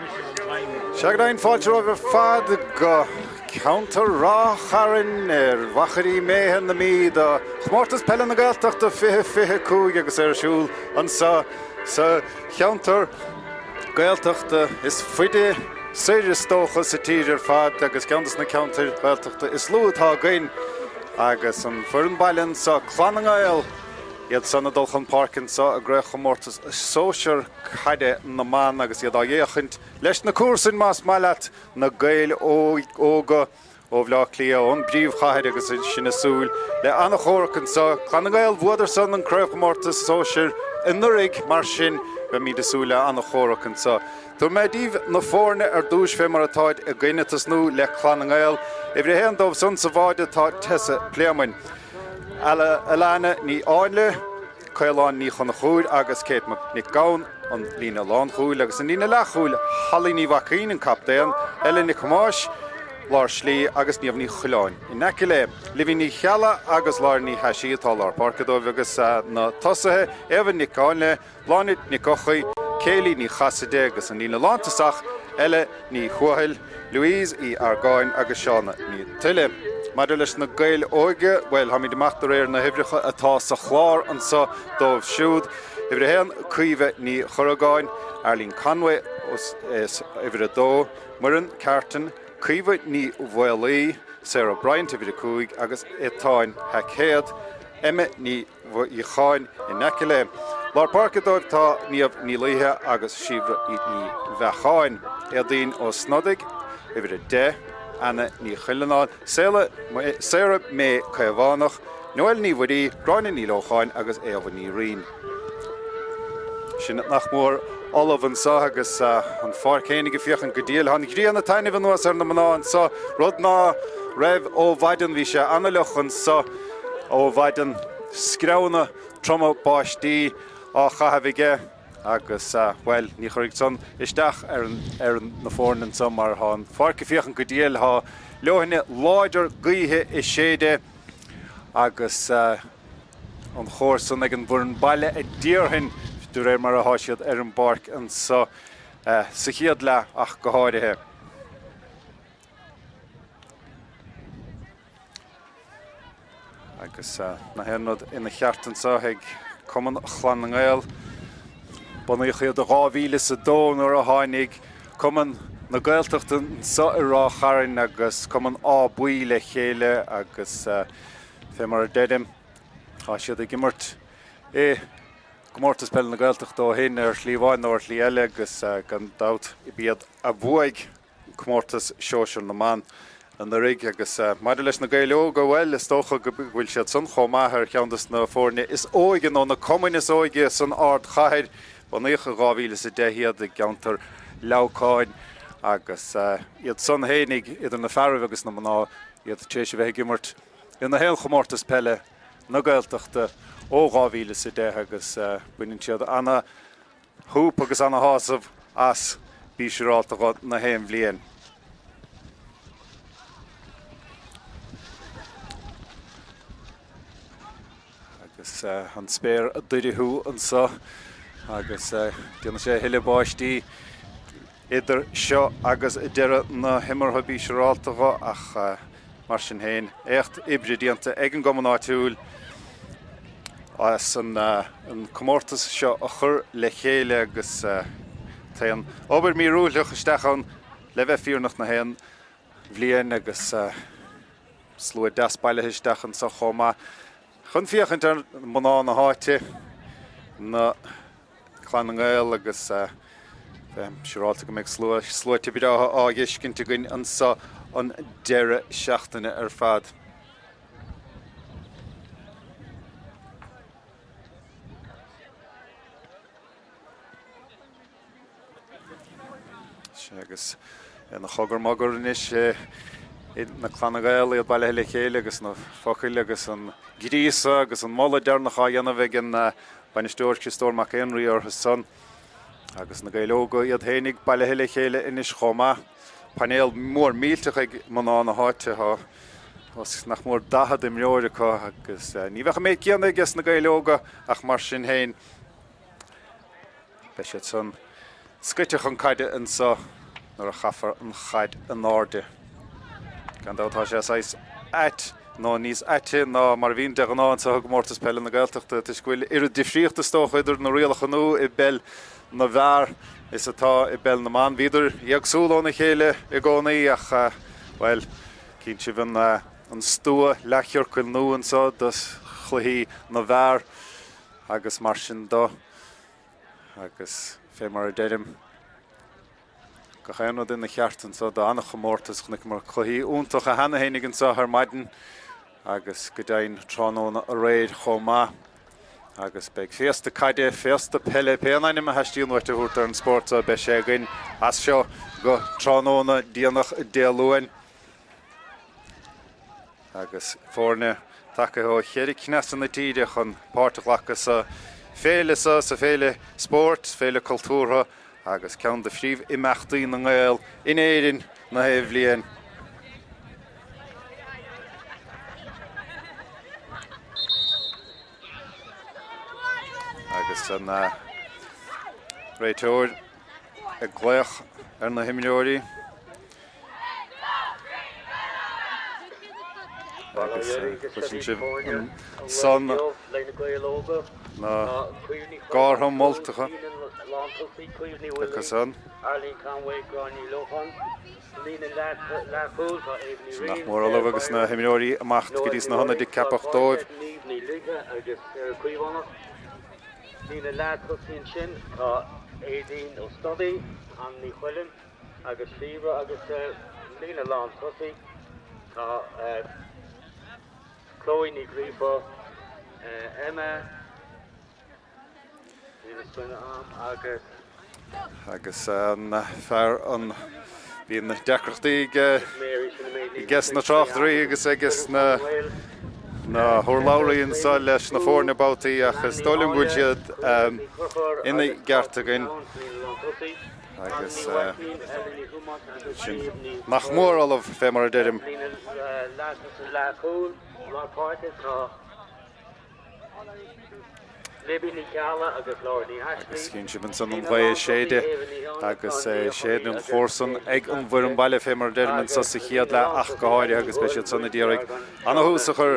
Sea go deimhin, fáilte romhaibh ar fad go ceantar Ráth Chairn ar mhachairí méithe na Mí do Chomórtas Peile na Gaeltachta 2025 agus ar siúl anseo sa cheantar Gaeltachta is faide soir is dócha sa tír ar fad agus ceann de na ceantair Ghaeltachta is lú atá againn agus an foireann baile anseo, Clann na nGael, iad san ag dul chun páirce anseo i gCraobhchomórtas Sóisear Caide na mBan agus iad á fhéachaint leis na comharsain, más maith leat, na Gaeil Óga ó Bhleá Cliath, ón bpríomhchathair agus sinn ag súil le an-chomhrac anseo. Clann na nGael, bhuadar san an Craobhchomórtas Sóisir anuraidh, mar sin beimid ag súil le an-chomhrac anseo. Tabharfaidh mé daoibh na foirne ar dtúis fé mar atáid againn, ag tosnú le Clann na nGael. Uimhir a haon dóibh san sa bháide tá Tessa Pléamain. Alana Ní Áinle, Caolán Ní Chonchúir agus Kate Nic Gabhann, an líne lánchúil agus an líne leathchúil, Holly Ní Mhacaoin, an captaen, Ella Nic Thomáis, lár slí, agus Niamh Ní Choileáin in aice léi. Livy Ní Cheallaigh agus Láir Ní hAisí atá lár páirce dóibh agus na tosaithe, Éabha Nic Áinle, Bláthnaid Nic Eochaidh, Kayleigh Ní Chasaide agus an líne lántosach, Ella Ní Thuathail, Louise Uí Argáin agus Shauna Ní Tuile. Maidir leis na Gaeil Óga, bhuel, táimid amach de réir na huimhreacha atá sa chlár anseo dóibh siúd. Uimhir a haon, Caoimhe Ní Chorragáin, Arlene Conway is uimhir a dó, Muireann Carton, Caoimhe Ní Mhaolaí, Sarah Bryant, uimhir a cúig, agus Etáin Haicéad, Emma Ní Mhuineacháin in aice léi. Lár páirce dóibh tá Niamh Ní Laoithe agus Síobhra Ní Bheacháin. Éadaoin Ó Snodaigh, uimhir 10, Anna Ní Chuilleanáin, Sarah May Caomhánach, Noelle Ní Mhuirí, Gráinne Ní Lócháin agus Éabha Ní Riain. Sin nach mór ullamh anseo agus an pháirc fhéinig ag féachaint go diail. Tá an ghrian ag taitneamh anuas ar na mná anseo, rud ná raibh ó mhaidin. Bhí sé an-fhliuch anseo. Ó mhaidin, screamhanna troma báistí á chaitheamh aige agus, bhuel, ní chuirfidh san isteach ar ar na foirne anseo mar tá an pháirc ag féachaint go diail, tá leoithne láidir gaoithe ag séideadh agus an chóir san ag an bhfoireann baile a déarfainn de réir mar atá siad ar an bpáirc anseo sa chéad leath ach go háirithe. Agus nach aon rud ina cheart anseo ag Cumann Chlann na nGael. Bunaíodh iad i 2002 nuair a tháinig Cumann na Gaeltachta anseo i Ráth Chairn agus Cumann Áth Buí le chéile agus fé mar a deirim, tá siad ag imirt i gComórtas Peile na Gaeltachta ó shin ar shlí amháin nó ar shlí eile agus gan dabht b'iad a bhuaigh Comórtas Sóisear na mBan anuraidh agus maidir leis na Gaeil Óga, bhuel, is dócha go bhfuil siad san chomh maith ar cheann de na foirne is óige nó na cumainn is óige san ardchathair. Bunaíodh i 2010 iad i gceantar Leamhcáin agus iad san fhéinig, idir na fearaibh agus na mná, iad tar éis a bheith ag imirt i na haon chomórtas peile na Gaeltachta ó 2010 agus baineann siad ana shúp agus ana-shásamh as, bí siúrálta dho na haon bhliain. Agus an spéir ag doirchiú anso agus déanfaidh sé a thuilleadh báistí idir seo agus deireadh na himeartha, bí siúrálta dho, ach mar sin féin, éacht oibre déanta ag an gcumann áitiúil as an comórtas seo a chur le chéile agus téann obair míorúilteach isteach ann le bheith fírinneach na haon bhliain agus slua deas bailithe isteach anseo chomh maith chun féachaint ar mná na háite, na. Clann na nGael agus bheinn siúráilte go mbeidh slua, sluaite breátha á dh'fheiscint againn anso an deireadh seachtaine ar fad. Sea agus ina chogar mogar anois na Clanna Gael iad bailithe le chéile agus na focail agus an gríosadh agus an moladh deireanach á dhéanamh ag an Bainisteoir Criostóir Mac Éinrí orthu san agus na Gaeil Óga iad féinig bailithe le chéile anois chomh maith. Painéal mór millteach ag mná na háite. Tá os nach mór 40 imreoir acu agus ní bheadh an méid céanna aige na Gaeil Óga ach mar sin féin beidh siad san. Scoite chun caide anseo nuair a chaithfear an chaid in airde. Gan dabht tá sé saghas ait, nó níos aite ná mar a bhíonn de ghnáth anseo i gComórtas Peile na Gaeltachta toisc go bhfuil oiread difríochta is dócha idir na rialacha nua i bpeil na bhfear is atá i bpeil na mban. Bhíodar éagsúil óna chéile i gcónaí ach, bhuel, cíonn sibh an stua leathchiorcail nua anseo do chluichí na bhfear agus mar sin do. Agus fé mar a deirim, gach aon rud ina cheart anseo do an-chomórtas. Chonaiceamar cluichí iontacha cheana fhéinig anseo ar maidin agus go deimhin tráthnóna aréir chomh maith. Agus beidh féasta caide, féasta peile, pé aon ainm a theastaíonn uait a thabhairt ar an spórt seo, beidh sé againn as seo go tráthnóna déanach Dé Luain. Agus foirne tagaithe ó cheithre cneasa na tíre chun páirt a ghlacadh sa féile seo, sa féile spóirt, féile cultúrtha agus ceann de phríomh-imeachtaí na nGael in Éirinn na haon bhliain. Agus an réiteoir ag glaoch ar na himreoirí. Agus cloiseann sibh ansan na gártha moltacha acu san. Sin nach mór ullamh agus na himreoirí amach go dtí sna hionaid a ceapadh dóibh. Líne leath-tosaí ansin tá Aideen Ó Stodaigh, Anna Ní Chuilinn agus Síobhra agus sa líne lán-tosaigh tá Chloe Ní Ghríofa, Emma agus. Agus an fear an bíonn deacrachtaí aige sna tráchtairí agus aige sna na hurlabhraí anseo leis na foirne babhtaí ach is dóigh liom go bhfuil siad ina gceart againn agus sin nach mór ullamh fé mar a deirim. Agus chíonn sibh ansan an ghaoth ag séideadh agus séideann an chomharsan ag an bhfoireann baile fé mar a deirim anso sa chéad leath ach go háirithe agus beidh siad san a d'iarraidh ana-thús a chur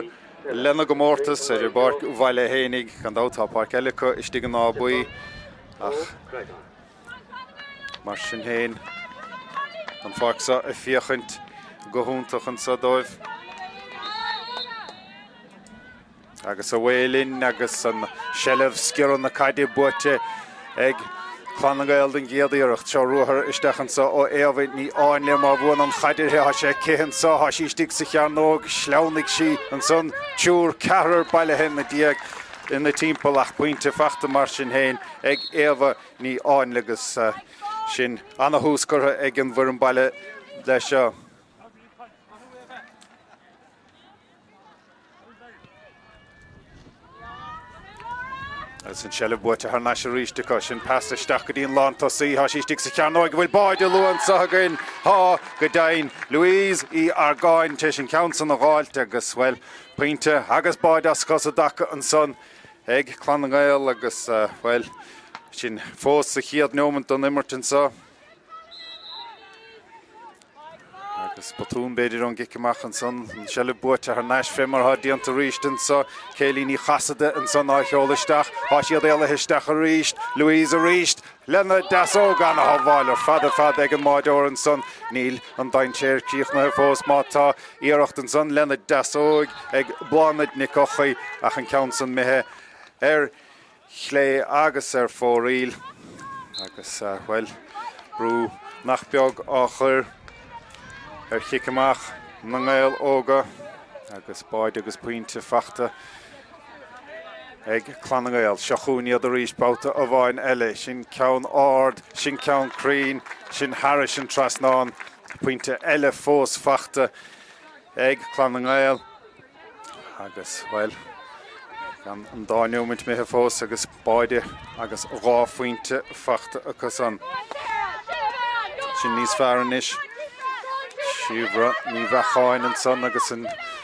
lena gcomórtas ar a bpáirc bhaile fhéinig. Gan dabht tá páirc eile acu istigh in Áth Buí ach mar sin féin an pháirc seo ag féachaint go hiontach anso dóibh. Agus away linn agus an seilbh sciorradh na caide buaite ag Clann na nGael den gcéad iarracht. Seo ruathar isteach anseo ó Éabha Ní Áinle má bhuann an chaid uirthi. Tá sé aici anseo, tá sí istigh sa chearnóg, shleamhnaigh sí ansan, triúr, ceathrar bailithe ina diaidh, ina timpeall ach pointe fachta mar sin féin ag Éabha Ní Áinle agus sin ana-thús curtha ag an bhfoireann baile leis seo. Agus an seilbh buaite thar n-ais arís acu. Sin pas isteach go dtí an lántosaí. Tá sí istigh sa chearnóig. An bhfuil báide luath anseo againn? Tá, go deimhin. Louise Uí Argáin tar éis an ceann san a dh'fháilt agus, bhuel, pointe agus báide as cos i dtaca ansan ag Clann na nGael agus, bhuel, sin fós sa chéad neomant den imirt anseo. Agus botún b'fhéidir ón gcic amach ansan, an seilbh buaite thar n-ais fé mar atá déanta arís anso. Kayleigh Ní Chasaide ansan á sheoladh isteach. Tá siad éalaithe isteach arís. Louise arís lena deasóg. Ana-shábháil ar fad ar fad ag an mbáideoir ansan. Níl an dainséar críochnaithe fós má tá iarracht ansan lena deasóig ag Bláthnaid Nic Eochaidh ach an ceann san imithe ar chlé agus ar fóraoil agus, bhuel, brú nach beag á chur ar chic amach na nGael óga agus báide agus pointe fachta ag Clann na nGael. Seo chugainn iad arís babhta amháin eile. Sin ceann ard, sin ceann cruinn, sin thairis an trasnán. Pointe eile fós fachta ag Clann na nGael. Agus, bhuel, gan an dá neomant imithe fós agus báide agus 2 phointe fachta acu san. Sin níos fearr anois. Síobhra Ní Bheacháin ansan agus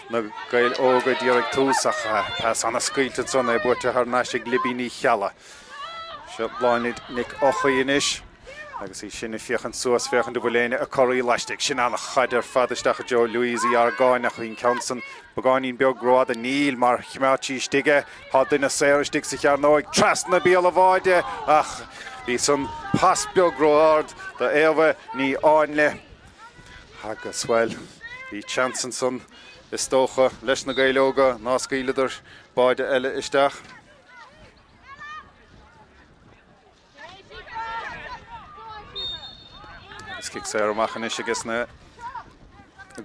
na Gaeil Óga d'iarraidh tús ach pas ana-scaoilte ansan é buaite thar n-ais ag Libby Ní Cheallaigh. Seo Bláthnaid Nic Eochaidh anois. Agus í sin ag féachaint suas, féachaint an bhfuil éinne ag corraí laistigh. Sin an-chaid ar fad isteach i dtreo Louise Uí Argáin ach bhí an ceann san beagáinín beag rófhada. Níl, mar choimeád sí istigh é. Tá duine saor istigh sa chearnóig, trasna béal an bháide ach bhí san pas beag ró-ard do Éabha Ní Áinle. Agus, bhuel, bhí seans ansan is dócha leis na Gaeil Óga ná scaoileadar báide eile isteach. Agus cic saor amach anois ages na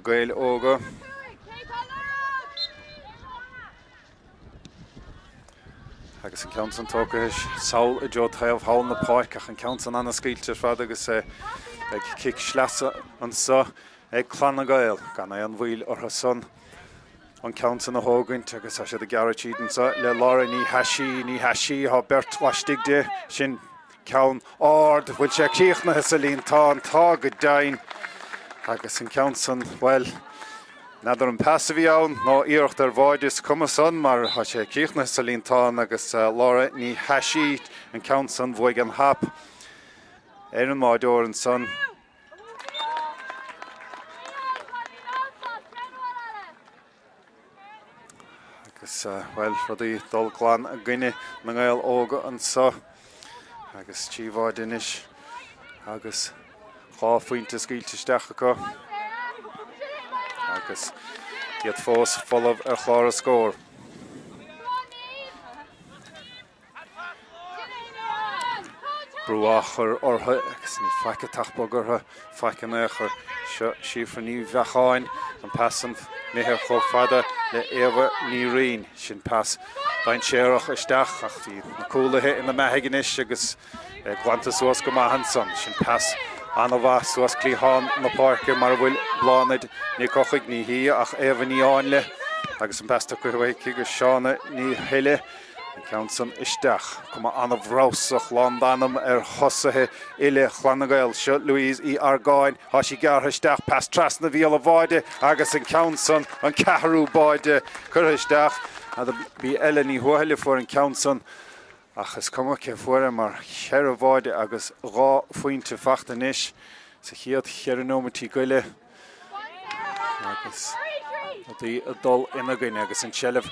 Gaeil Óga. Agus an ceann san tógtha sall i dtreo taobh thall na páirce ach an ceann san ana-scaoilte ar fad agus é ag cic sleasa anso ag Clann na nGael gan aon mhoill orthu san. an ceann san a thógaint agus tá siad ag gearradh tríd anso le Laura Ní hAisí, Ní hAisí, tá beirt laistigh di, sin ceann ard, bhfuil sé críochnaithe sa líontán, tá go deimhin agus an ceann san, bhuel, n'fheadar an pas a bhí ann nó iarracht ar bháide, is cuma san mar tá sé críochnaithe sa líontán agus Laura Ní hAisí, an ceann san, bhuaigh an hap ar an mbáideoir ansan. Agus, bhuel, rudaí ag dul glan i gcoinne na nGael óga anseo. Agus 3 bháide anois agus 2 phointe scaoilte isteach acu. Agus iad fós folamh ar chlár an scóir. Brú á chur orthu agus ní faic atá ag bogadh orthu, faic in aon chor. Seo Síofra Ní Bheacháin, an pas san imithe chomh fada le Éabha Ní Riain. Sin pas dainséarach isteach ach bhí na cúlaithe ina mbeathaigh anois agus é glanta suas go maith ansan. Sin pas an-mhaith suas cliathán na páirce mar a bhfuil Bláthnaid Nic Eochaidh, ní hí ach Éabha Ní Áinle agus an pas tugtha aici go Shauna Ní Thuile. An ceann san isteach. Cuma an-bhreabhsach lán d'anam ar thosaithe uile Chlann na nGael. Seo Louise Uí Argáin. Tá sí gearrtha isteach. Pas trasna bhéal an bháide agus an ceann san, an ceathrú báide curtha isteach. B'í Ella Ní Thuathail a fuair an ceann san ach is cuma cé fuair é mar cheithre bháide agus 2 phointe fachta anois sa chéad cheithre nóimeintí go leith. Agus rudaí ag dul ina gcoinne agus an tseilbh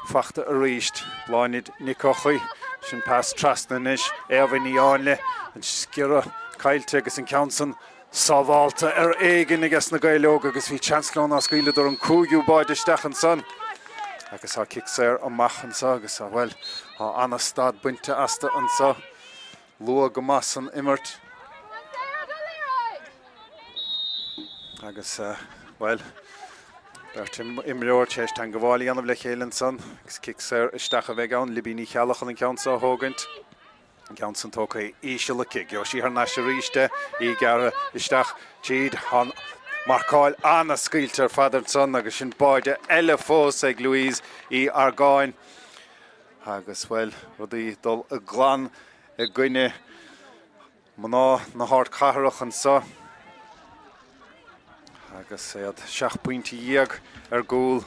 fachta arís. Bláthnaid Nic Eochaidh, sin pas trasna anois. Éabha Ní Áinle, an sciorradh caillte agus an ceann san sábhálta ar éigin ages na Gaeil Óga agus bhí seans leo ná scaoileadar an cúigiú báide isteach ansan. Agus tá cic saor amach anso agus, bhuel, tá ana-stad bainte astu anso. Luath go maith san imirt agus, bhuel, beirt imreoir tar éis teangabháil a dhéanamh le chéile ansan agus cic saor isteach a bheidh ann. Libby Ní Cheallaigh chun an ceann seo a thógaint. An ceann san tógtha íseal aici. Gheobhaidh sí thar n-ais arís é, í gearrtha isteach tríd. Tá an marcáil ana-scaoilte ar fad ansan agus sin báide eile fós ag Louise Uí Argáin. Agus, bhuel, rudaí ag dul glan i gcoinne mná na hardchathrach anseo agus iad 17 pointe ar gcúl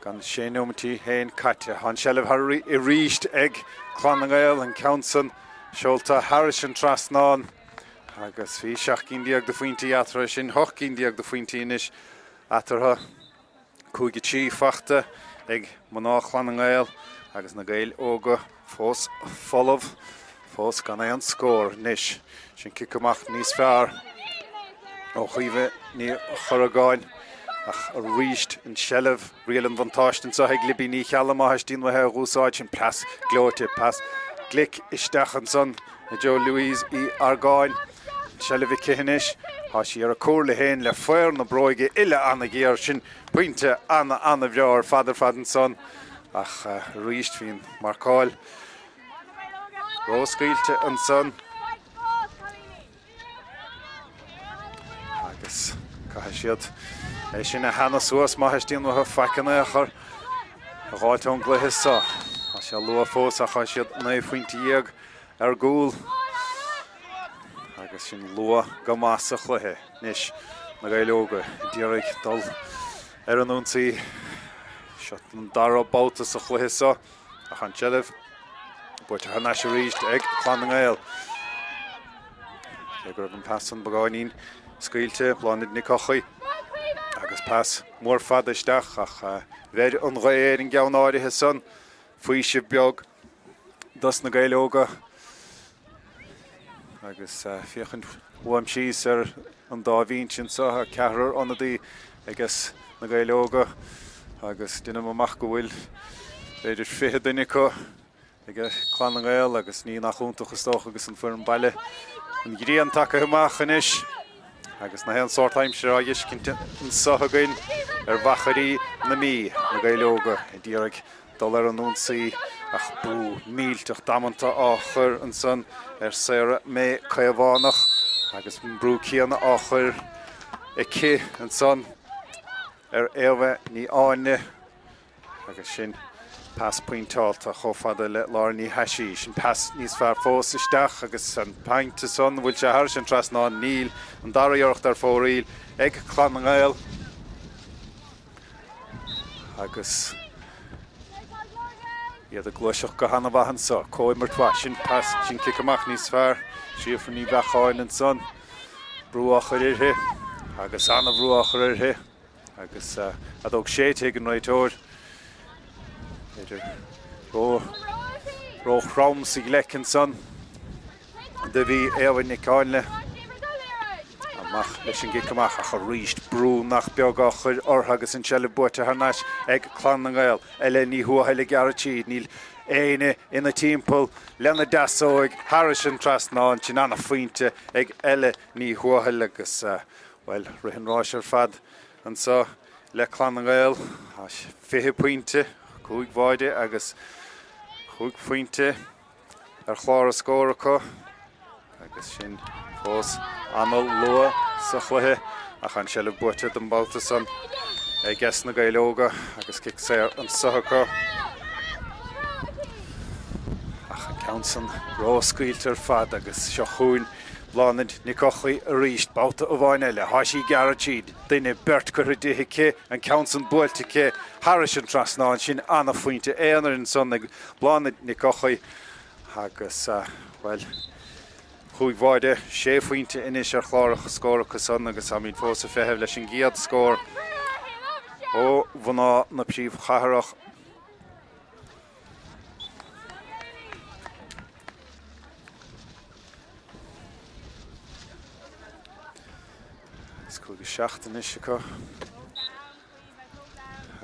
gan sé nóimeintí féin caite. Tá an tseilbh arís ag Clann na nGael, an ceann san seolta thairis an trasnán agus bhí 17 cinn de phointí eatarthu, sin 18 cinn de phointí anois eatarthu. 5-3 fachta ag mná Chlann na nGael agus na Gaeil Óga fós folamh, fós gan aon scór anois. Sin cic amach níos fearr ó Chaoimhe Ní Chorragáin ach arís an tseilbh, riail an bhuntáiste anseo ag Libby Ní Cheallaigh má theastaíonn uaithi é a dh'úsáid. Sin pas gleoite, pas glic isteach ansan i dtreo Louise Uí Argáin. Seilbh aici anois. Tá sí ar a comhairle féin le faobhar na bróige uile ana-ghéar. Sin pointe ana-ana-bhreá ar fad ar fad ansan. Ach arís bhí an marcáil ró-scaoilte ansan. Agus caithfidh siad é sin a theannadh suas má theastaíonn uathu faic in aon chor a dh'fháilt ón gcluiche seo. Tá sé luath fós ach tá siad 19 phointe ar gcúl agus sin luath go maith sa chluiche. Anois na Gaeil Óga ag iarraidh dul ar an ionsaí. Seo an dara babhta sa chluiche seo ach an tseilbh buaite thar n-ais arís ag Clann na nGael. Cé go raibh an pas san beagáinín scaoilte, Bláthnaid Nic Eochaidh agus pas mór fada isteach ach bheir an ghaoth ar an gceann áirithe san. Faoiseamh beag dos na Gaeil Óga agus féachaint uaim síos ar an dá bhinse anseo, tá ceathrar ionadaí ages na Gaeil Óga agus deinim amach go bhfuil b'fhéidir 20 duine acu ag Clann na nGael agus ní nach iontach is dócha agus an foireann baile. An ghrian tagtha amach anois agus nach aon sórt aimsire á fheiscint anseo againn ar Mhachairí na Mí, na Gaeil Óga ag iarraidh dul ar an ionsaí ach brú millteach damanta á chur ansan ar Sarah May Caomhánach agus an brú céanna á chur aici ansan ar Éabha Ní Áinle. Agus sin pas pointeálta chomh fada le Lára Ní Thaisí. Sin pas níos fearr fós isteach agus an pointe san, bhfuil sé thairis an trasnán? Níl. An dara iarracht ar fóraoil ag Clann na nGael agus iad ag gluaiseacht go han-mhaith anso. Comhimirt mhaith. Sin pas, sin cic amach níos fearr. Síofra Ní Bheacháin ansan. Brú á chur uirthi agus an-bhrú á chur uirthi. Agus fheadóg séidte ag an réiteoir. B'fhéidir ró-throm sa ghleic ansan do bhí Éabha Nic Áinle. Amach leis an gcic amach ach arís brú nach beag á chur orthu agus an tseilbh buaite thar n-ais ag Clann na nGael. Ella Ní Thuathail ag gearradh tríd. Níl éinne ina timpeall lena deasóig thairis an trasnán. Sin ana-phointe ag Ella Ní Thuathail agus Bhuel, rith an ráis ar fad anseo le Clann na nGael, 20 pointe, 5 bháide agus 5 phointe ar chlár a scór acu agus sin fós an-luath sa chluiche ach an seilbh buaite don mbabhta san aiges na Gaeil Óga agus cic saor anseo acu. Ach an ceann san ró-scaoilte ar fad agus seo chugainn Bláthnaid Nic Eochaidh arís, babhta amháin eile. Thá sí ag gearradh tríd. Duine, beirt curtha di aici, an ceann san buailte aici thairis an trasnán. Sin ana-phointe aonair ansan ag Bláthnaid Nic Eochaidh agus, bhuel, chúig bháide, sé phointe anois ar chlár a scór acu san agus táimid fós ag feitheamh leis an gcéad scór ó mhná na príomhchathrach. Is 5-7 anois acu.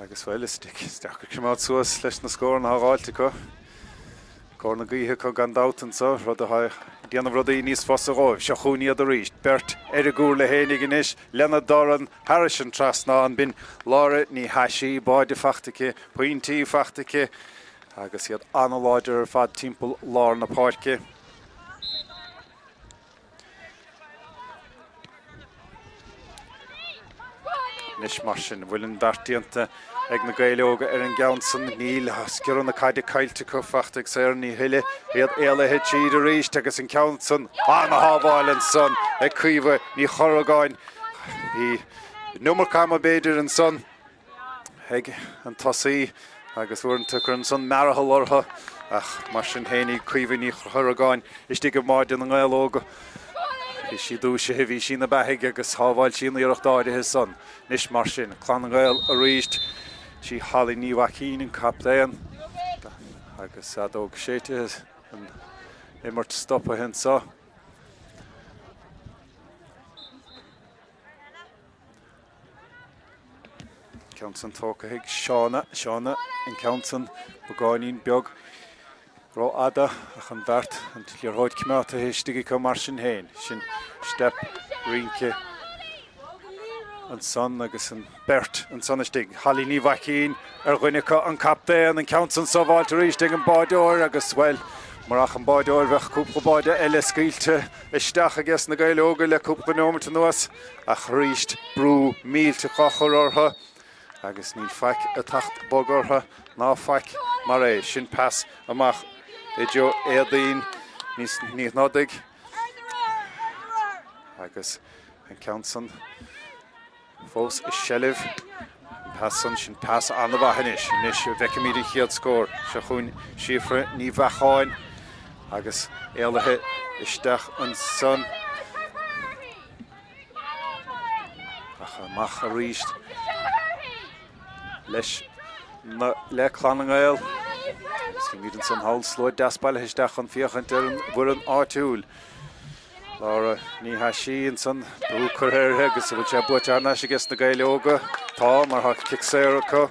Agus bhuel, is deacair coimeád suas leis na scóranna atá á dh'fháilt acu. Cóir na gaoithe acu gan dabht anseo, rud atá ag déanamh rudaí níos fusa dhóibh. Seo chugainn iad arís. Beirt ar a gcúl fhéinig anois lena dorn thairis an trasnán. B'in Lára Ní Thaisí, báide fachta aici, pointí fachta aici agus iad an-láidir ar fad timpeall lár na páirce. Anois mar sin, bhfuil an beart déanta ag na Gaeil Óga ar an gceann san? Níl. Sciorradh na caide caillte acu, fachta ag Sarah Ní Thuille. Iad éalaithe tríd arís agus an ceann san ana-shábháil ansan ag Caoimhe Ní Chorragáin. Bhí an iomarca ama b'fhéidir ansan. ag an tosaí agus uaireanta cuireann san mearathal orthu ach mar sin fhéinig Caoimhe Ní Chorragáin istigh i mbáide na nGael Óg. Bhí sí dúisithe, bhí sí ina beathaigh agus shábháil sí an iarracht áirithe san. Anois mar sin, Clann na nGael arís, sí Holly Ní Mhaicín an captaen agus fheadóg séidte an imirt stoptha anseo. Ceann san tógtha ag Shauna. Shauna an ceann san beagáinín beag rófhada ach an bheart, an liathróid coimeádta istigh acu mar sin féin. Sin steip rince ansan agus an beirt ansan istigh. Holly Ní Mhaicín ar dhuine acu, an captaen, an ceann san sábháilte arís ag an báideoir agus, bhuel, murach an báideoir bheadh cúpla báide eile scaoilte isteach ages na Gaeil Óga le cúpla neomat anuas. Ach arís, brú millteach á chur orthu agus níl faic ag teacht bog orthu ná faic mar é. Sin pas amach i dtreo Éadaoin Ní Shnodaigh agus an ceann san fós i seilbh. An pas san, sin pas an-mhaith anois. Anois a bhfeicfimid an chéad scór. Seo chugainn Síofra Ní Bheacháin agus éalaithe isteach ansan. Ach amach arís leis na le Clann na nGael. Agus címid ansan thall slua deas bailithe isteach chun féachaint ar an bhfoireann áitiúil. Laura Ní Thaisí ansan, brú curtha uirthi agus an bhfuil sé buaite thar n-ais aige sna Gaeil Óga? Tá, mar tá cic saor acu.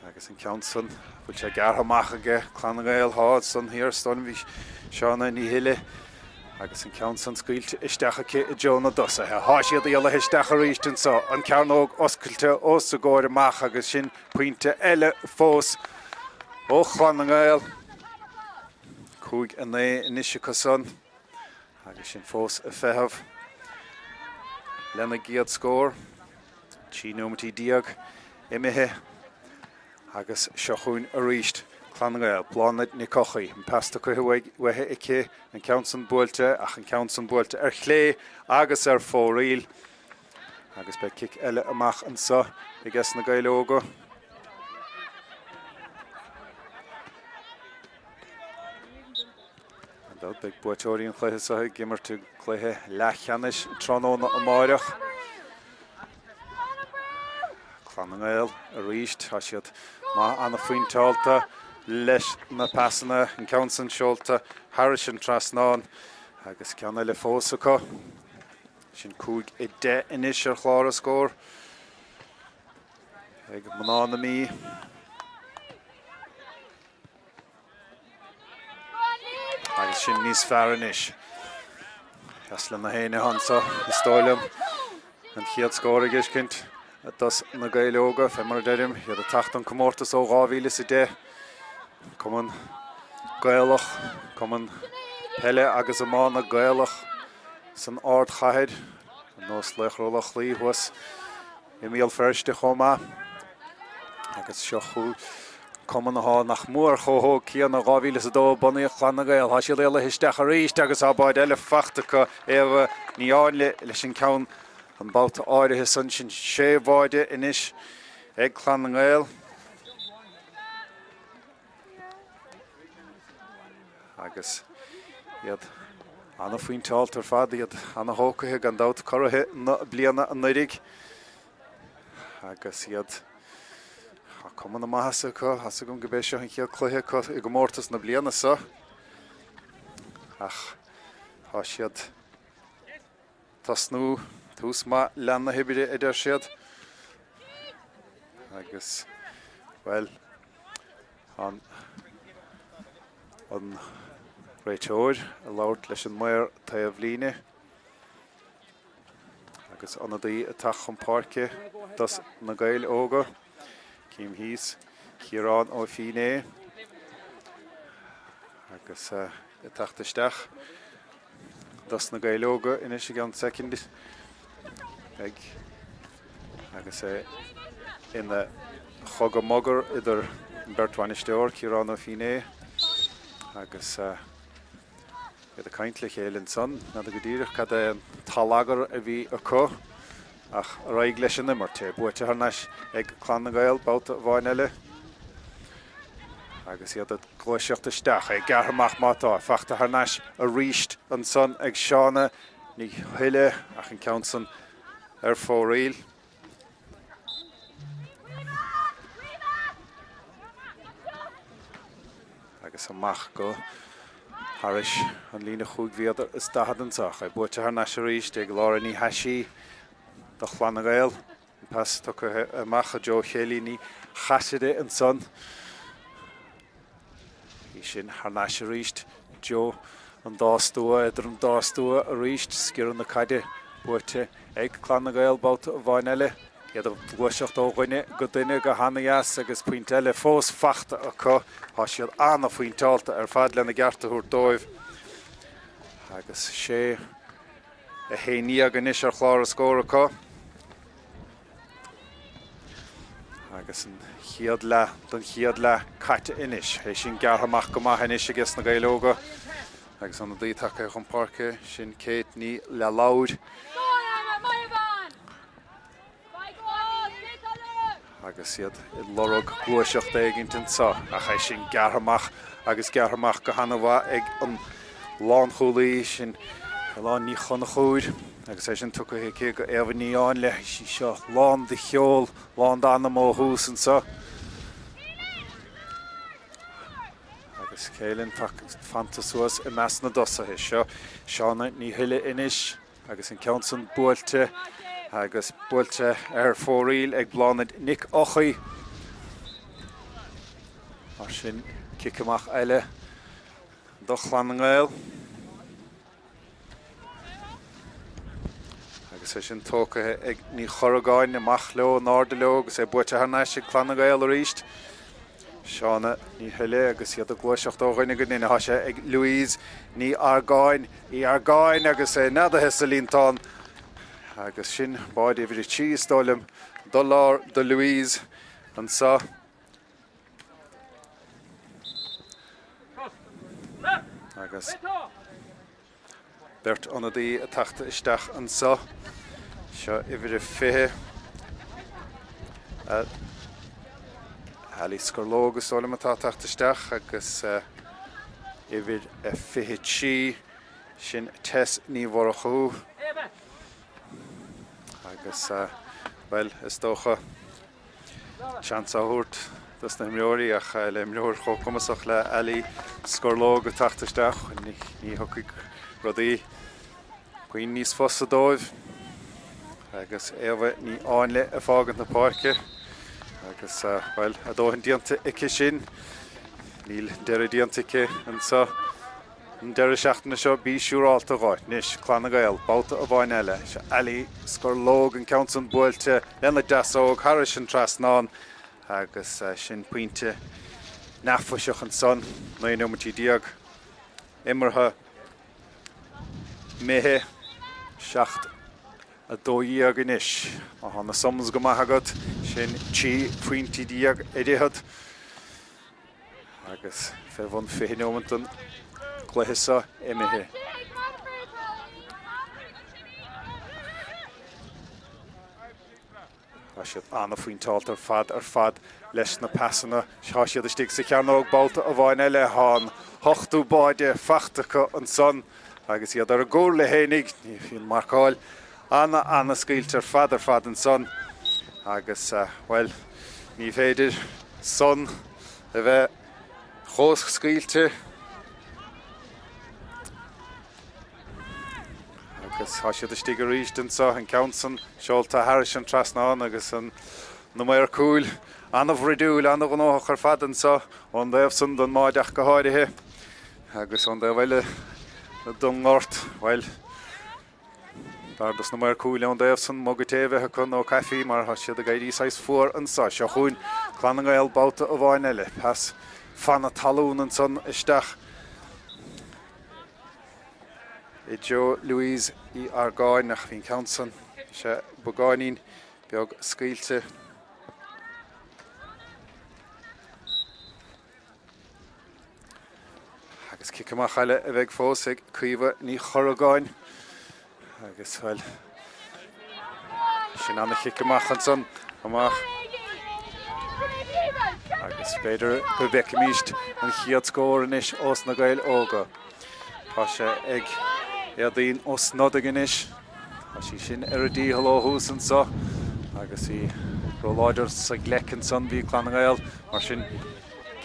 Agus an ceann san, bhfuil sé gearrtha amach aige Clann na nGael thall san thiar is dóigh liom bhí Shauna Ní Thuile agus an ceann san scaoilte isteach aici i dtreo na dtosaithe. Thá siad éalaithe isteach arís anso, an cearnóg oscailte os a gcomhair amach agus sin pointe eile fós ó Chlann na nGael. 5-9 anois acu san agus sin fós ag feitheamh lena gcéad scór. 13 nóimeataí imithe agus seo chugainn arís Clann na nGael. Bláthnaid Nic Eochaidh, an pas tugtha uaithi aici, an ceann san buailte ach an ceann san buailte ar chlé agus ar fóraoil. Agus beidh cic eile amach anso aige na Gaeil Óga. Gan dabht beidh buaiteoirí an chluiche seo ag imirt i gcluiche leathcheannais tráthnóna amáireach. Clann na nGael arís, tá siad maith an-phointeálta leis na pasanna, an ceann san seolta thairis an trasnán agus ceann eile fós acu. Sin 5-10 anois ar chlár an scóir ag mná na Mí. Agus sin níos fearr anois. Deas le na héinne anso, is dóigh liom. An chéad scór a dh'fheiscint dos na Gaeil Óga, fé mar a deirim, iad ag teacht don comórtas ó 2010. Cumann Gaelach, cumann peile agus iomána Gaelach san ardchathair, ar nós Laochra Loch Lao thuas. i mBéal Feirste chomh maith. Agus seo chugainn cumann athá nach mór chomh hóg céanna, 2002 a bunaíodh Clann na nGael. Tá siad éalaithe isteach arís agus tá báide eile fachta acu, Éabha Ní Áinle leis an ceann an babhta áirithe san. Sin sé bháide anois ag Clann na nGael. Agus iad ana-phointeálta ar fad, iad ana-thógtha gan dabht, curaithe na bliana anuraidh. Agus iad, tá cuma na maitheasa acu, tá's agam gurb é seo an chéad cluiche acu i gcomórtas na bliana seo. Ach tá siad tosnú, tús maith leath na hoibre, a deir siad. Agus, bhuel, an an réiteoir ag labhairt leis an maor taobhlíne agus ionadaí ag teacht chun páirce dos na Gaeil Óga. Cím thíos Ciarán Ó Fínné agus ag teacht isteach dos na Gaeil Óga anois i gceann soicind ag agus é ina chogadh mogar idir an bheirt bhainisteoir, Ciarán Ó Fínné agus iad ag caint le chéile ansan. N'fheadar go díreach cad é an t-allagar a bhí acu ach ar aghaidh leis an imirt. É buaite thar n-ais ag Clann na nGael babhta amháin eile agus iad ag gluaiseacht isteach. É gearrtha amach má tá. Fachta thar n-ais arís ansan ag Shauna Ní Thuile ach an ceann san ar fóraoil. Agus amach go thairis an líne chúig mhéadar is daichead anseo. É buaite thar n-ais arís ag Laura Ní Thaisí do Chlann na nGael. An pas tugtha amach i dtreo Chéilí Ní Chasaide ansan. Í sin thar n-ais arís i dtreo an dá stua, idir an dá stua arís. Sciorradh na caide buaite ag Clann na nGael babhta amháin eile. Iad ag gluaiseacht ó dhuine go duine go hana-dheas agus pointe eile fós fachta acu. Tá siad ana-phointeálta ar fad lena gceart a thabhairt dóibh. Agus 6, 11 anois ar chlár an scóir acu. Agus an chéad leath den chéad leath caite anois. É sin gearrtha amach go maith anois aige na Gaeil Óga. Agus ionadaí tagtha chun páirce, sin Kate Ní Lealabhair. Agus iad ag lorg gluaiseacht éigint anseo, ach é sin gearrtha amach agus gearrtha amach go hana-mhaith ag an. lánchúlaí, sin Caoláin Ní Chonchúir agus é sin tugtha aici go Éabha Ní Áinle. Sí seo lán de cheol, lán d'anam ó thús anseo. Agus Caolan fanta suas i measc na dtosaithe. Seo Shauna Ní Thuile anois agus an ceann san buailte agus buailte ar fóraoil ag Bláthnaid Nic Eochaidh. Mar sin, cic amach eile do Chlann na nGael. Agus é sin tógtha ag Ní Chorragáin, amach leo, in airde leo agus é buaite thar n-ais ag Clann na nGael arís. Shauna Ní Thuile agus iad ag gluaiseacht ó dhuine go duine. Tá sé ag Louise Ní Argáin, Ní Argáin agus é neadaithe sa líontán. Agus sin báide uimhir 3 is dóigh liom do lár do Louise anseo. Agus beirt ionadaí ag teacht isteach anseo. Seo uimhir a 20. Ali Scorlóg is dóigh liom atá ag teacht isteach agus uimhir a 23 sin Tess Ní Mhurchú. Agus bhuel is dócha Seans á thabhairt dos na himreoirí ach le imreoir chomh cumasach le Ali Scorlóg ag teacht isteach, ní thiocfaidh rudaí puinn níos fusa dóibh. Agus Éabha Ní Áinle ag fágaint na páirce agus, bhuel, a dóthain déanta aici sin. Níl deireadh déanta aici anseo. An deireadh seachtaine seo, bí siúrálta dhe. Anois, Clanna Gael, babhta amháin eile. Seo Ali Scorlóg, an ceann san buailte lena deasóg thairis an trasnán agus sin pointe neafaiseach ansan. 19 neomaití imeartha imithe. 7, 12 anois. Má tá na sums go maith agat, sin 13 phointe ar fhichead. Agus fé bhun 20 neomant den gcluiche seo imithe. Tá siad an-phointeálta ar fad ar fad leis na pasanna. Tá siad istigh sa chearnóg babhta amháin eile. Tá an t-ochtú báide fachta acu ansan agus iad ar a gcomhairle fhéinig. Ní bhíonn marcáil ana-ana-scaoilte ar fad ar fad ansan agus, bhuel, ní féidir san a bheith chomh scaoilte agus tá siad istigh arís anseo, an ceann san seolta thairis an trasnán agus an na maoir cúil an-bhroidiúil, an-ghnóthach ar fad anseo ón dtaobh san den mbád ach go háirithe agus ón dtaobh eile den ngort, bhuel, B'fhearr dos na maoir cúil ón dtaobh san muga tae a bheith acu nó caife mar tá siad ag éirí saghas fuar anso. Seo chugainn Clann na nGael babhta amháin eile. Pas fanna talún ansan isteach i dtreo Louise Uí Argáin ach bhí an ceann san, sé beagáinín beag scaoilte. Agus cic amach eile a bheidh fós ag Caoimhe Ní Chorragáin. Agus, bhuel, sin ana-chic amach ansan, amach. Agus b'fhéidir go bhfeicfimíst an chéad scór anois ós na Gaeil Óga. Tá sé ag Éadaoin Ó Snodaigh anois. Tá sí sin ar a dícheall ó thús anso agus í róláidir sa ghleic ansan bhí Clann na nGael mar sin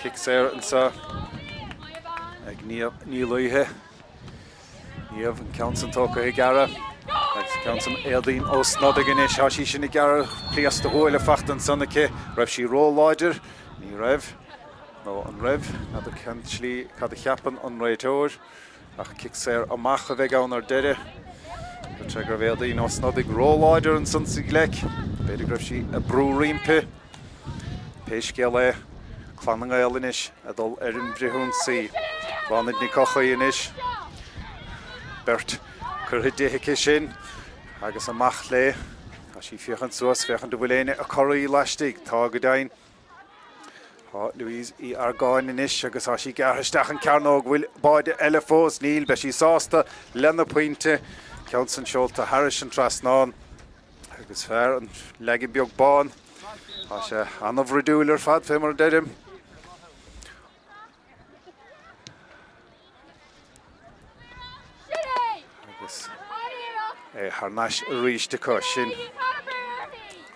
cic saor anso ag Niamh Ní Laoithe. Niamh an ceann san tógtha ag gearradh agus an ceann san Éadaoin Ó Snodaigh anois. Tá sí sin ag gearradh pléasc de bhuaile fachta ansan aici. Raibh sí róláidir? Ní raibh. Nó an raibh? N'fheadar cén tslí cad a cheapann an réiteoir. Ach cic saor amach a bheidh ann ar deireadh. Dúirt sé go raibh Éadaoin Ó Snodaigh róláidir ansan sa ghleic. B'fhéidir go raibh sí ag brú roimpi. Pé scéal é, Clann na nGael anois ag dul ar an bhfrithionsaí. Bláthnaid Nic Eochaidh anois. Beirt curtha di aici sin agus amach léi. Tá sí ag féachaint suas, féachaint an bhfuil éinne ag corraí laistigh. Tá go deimhin. Tá Louise Uí Argáin anois agus tá sí gearrtha isteach an cearnóg. Bhfuil báide eile fós? Níl. Beidh sí sásta lena pointe. Ceann san seolta thairis an trasnán agus fear an leagan beag bán. Tá sé an-bhroidiúil ar fad fé mar a deirim. Agus é thar n-ais arís acu. Sin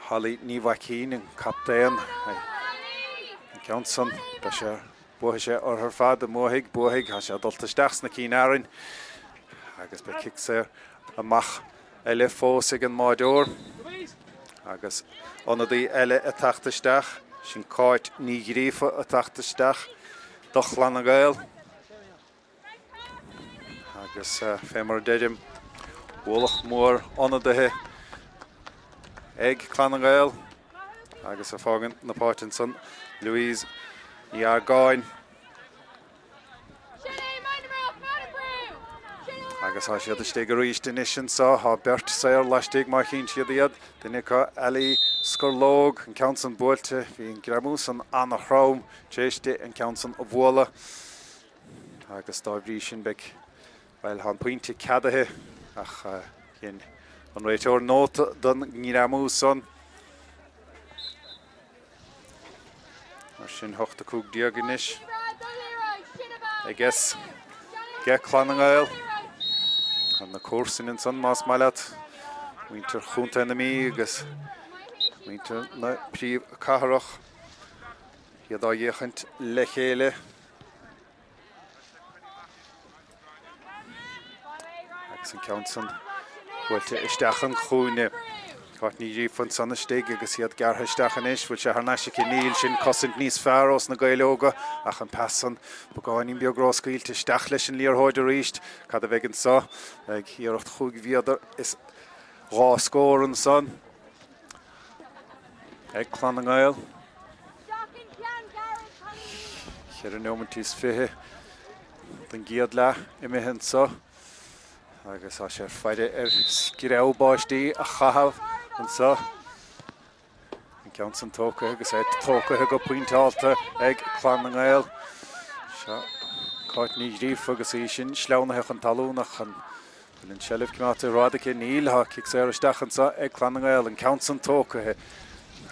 Holly Ní Mhaicín, an captaen. An ceann san, beidh sé, buafaidh sé orthu ar fad, an mbuafaidh, buafaidh, tá sé dulta isteach sna cinn fhearainn agus beidh cic saor amach eile fós ag an mbáireoir agus ionadaí eile ag teacht isteach, sin Cáit Ní Ghríofa ag teacht isteach do Chlann na nGael. Agus fé mar a deirim, ualach mór ionadaithe ag Clann na nGael agus ag fágaint na páirce ansan Louise Ní Argáin. Agus tá siad istigh arís anois anso. Tá beirt saor laistigh má chíonn siad iad. Duine acu, Ali Scorlóg, an ceann san buailte. Bhí an greamú san ana-throm tar éis di an ceann san a bhualadh. Agus dá bhrí sin beidh, bhuel, tá an pointe ceadaithe ach dhein an réiteoir nóta den ngreamú san. Mar sin, 8, 15 anois aige Clann na nGael. Tá na comharsain ansan, más maith leat, muintir Chontae na Mí agus muintir na príomhcathrach, iad á fhéachaint le chéile. Agus an ceann san buailte isteach an chúinne. Cáit Ní Ghríofa ansan istigh agus iad gearrtha isteach anois. Bhfuil sé thar n-ais aici? Níl. Sin cosaint níos fearr ós na Gaeil Óga ach an pas san beagáinín beag róscaoilte isteach leis an liathróid arís. Cad a bheidh anso? Beidh iarracht chúig mhéadar is dhá scór ansan. Ag Clann na nGael. Cheithre neomat is 20 den gcéad leath imithe anseo agus tá sé faire ar screamh báistí a chaitheamh anseo. An ceann san tógtha agus é tógtha go pointeálta ag Clann na nGael. Seo Cáit Ní Ghríofa agus í sin sleamhnaithe chun talún ach an Bhfuil an tseilbh coimeádta i bhfad aici? Níl. Tá cic saor isteach anseo ag Clann na nGael. An ceann san tógtha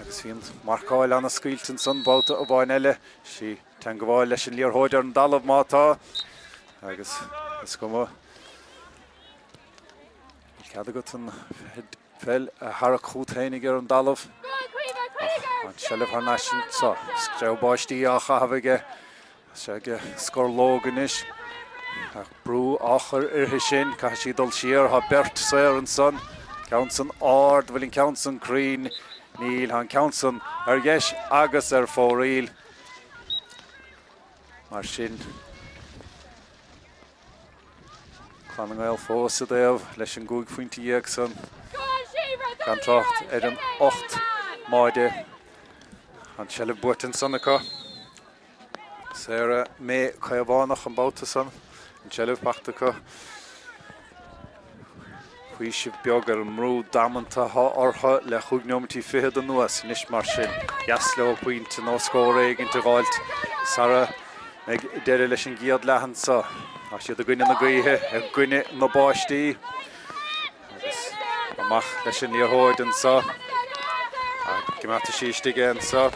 agus bhí an mharcáil an-scaoilte ansan babhta amháin eile. Sí teangabháil leis an liathróid ar an dtalamh má tá agus is cuma. Níl cead agat an pheil a tharrac chugat féinig ar an dtalamh ach an tseilbh thar n-ais anseo. Screamh báistí á chaitheamh aige. Sé ag Scorlóg anois. Ach brú á chur uirthi sin. Caithfidh sí dul siar. Tá beirt saor ansan. Ceann san ard. Bhfuil an ceann san cruinn? Níl. Tá an ceann san ar dheis agus ar fóraoil. Mar sin, Clann na nGael fós i dtaobh leis an gcúig phointe dhéag san. Gan trácht ar an 8 mbáide. An tseilbh buaite ansan acu. Sarah May Caomhánach an babhta san, an tseilbh faighte acu. Faoiseamh beag ar an mbrú damanta atá orthu le chúig neomaití fichead anuas anois mar sin. Dheas leo pointe nó scór éigint a dh'fháilt sara mbeidh deireadh leis an gcéad leath anso. Tá siad i gcoinne na gaoithe, i gcoinne na báistí. Agus amach leis an liathróid anso. Coimeádfaidh sí istigh é anso.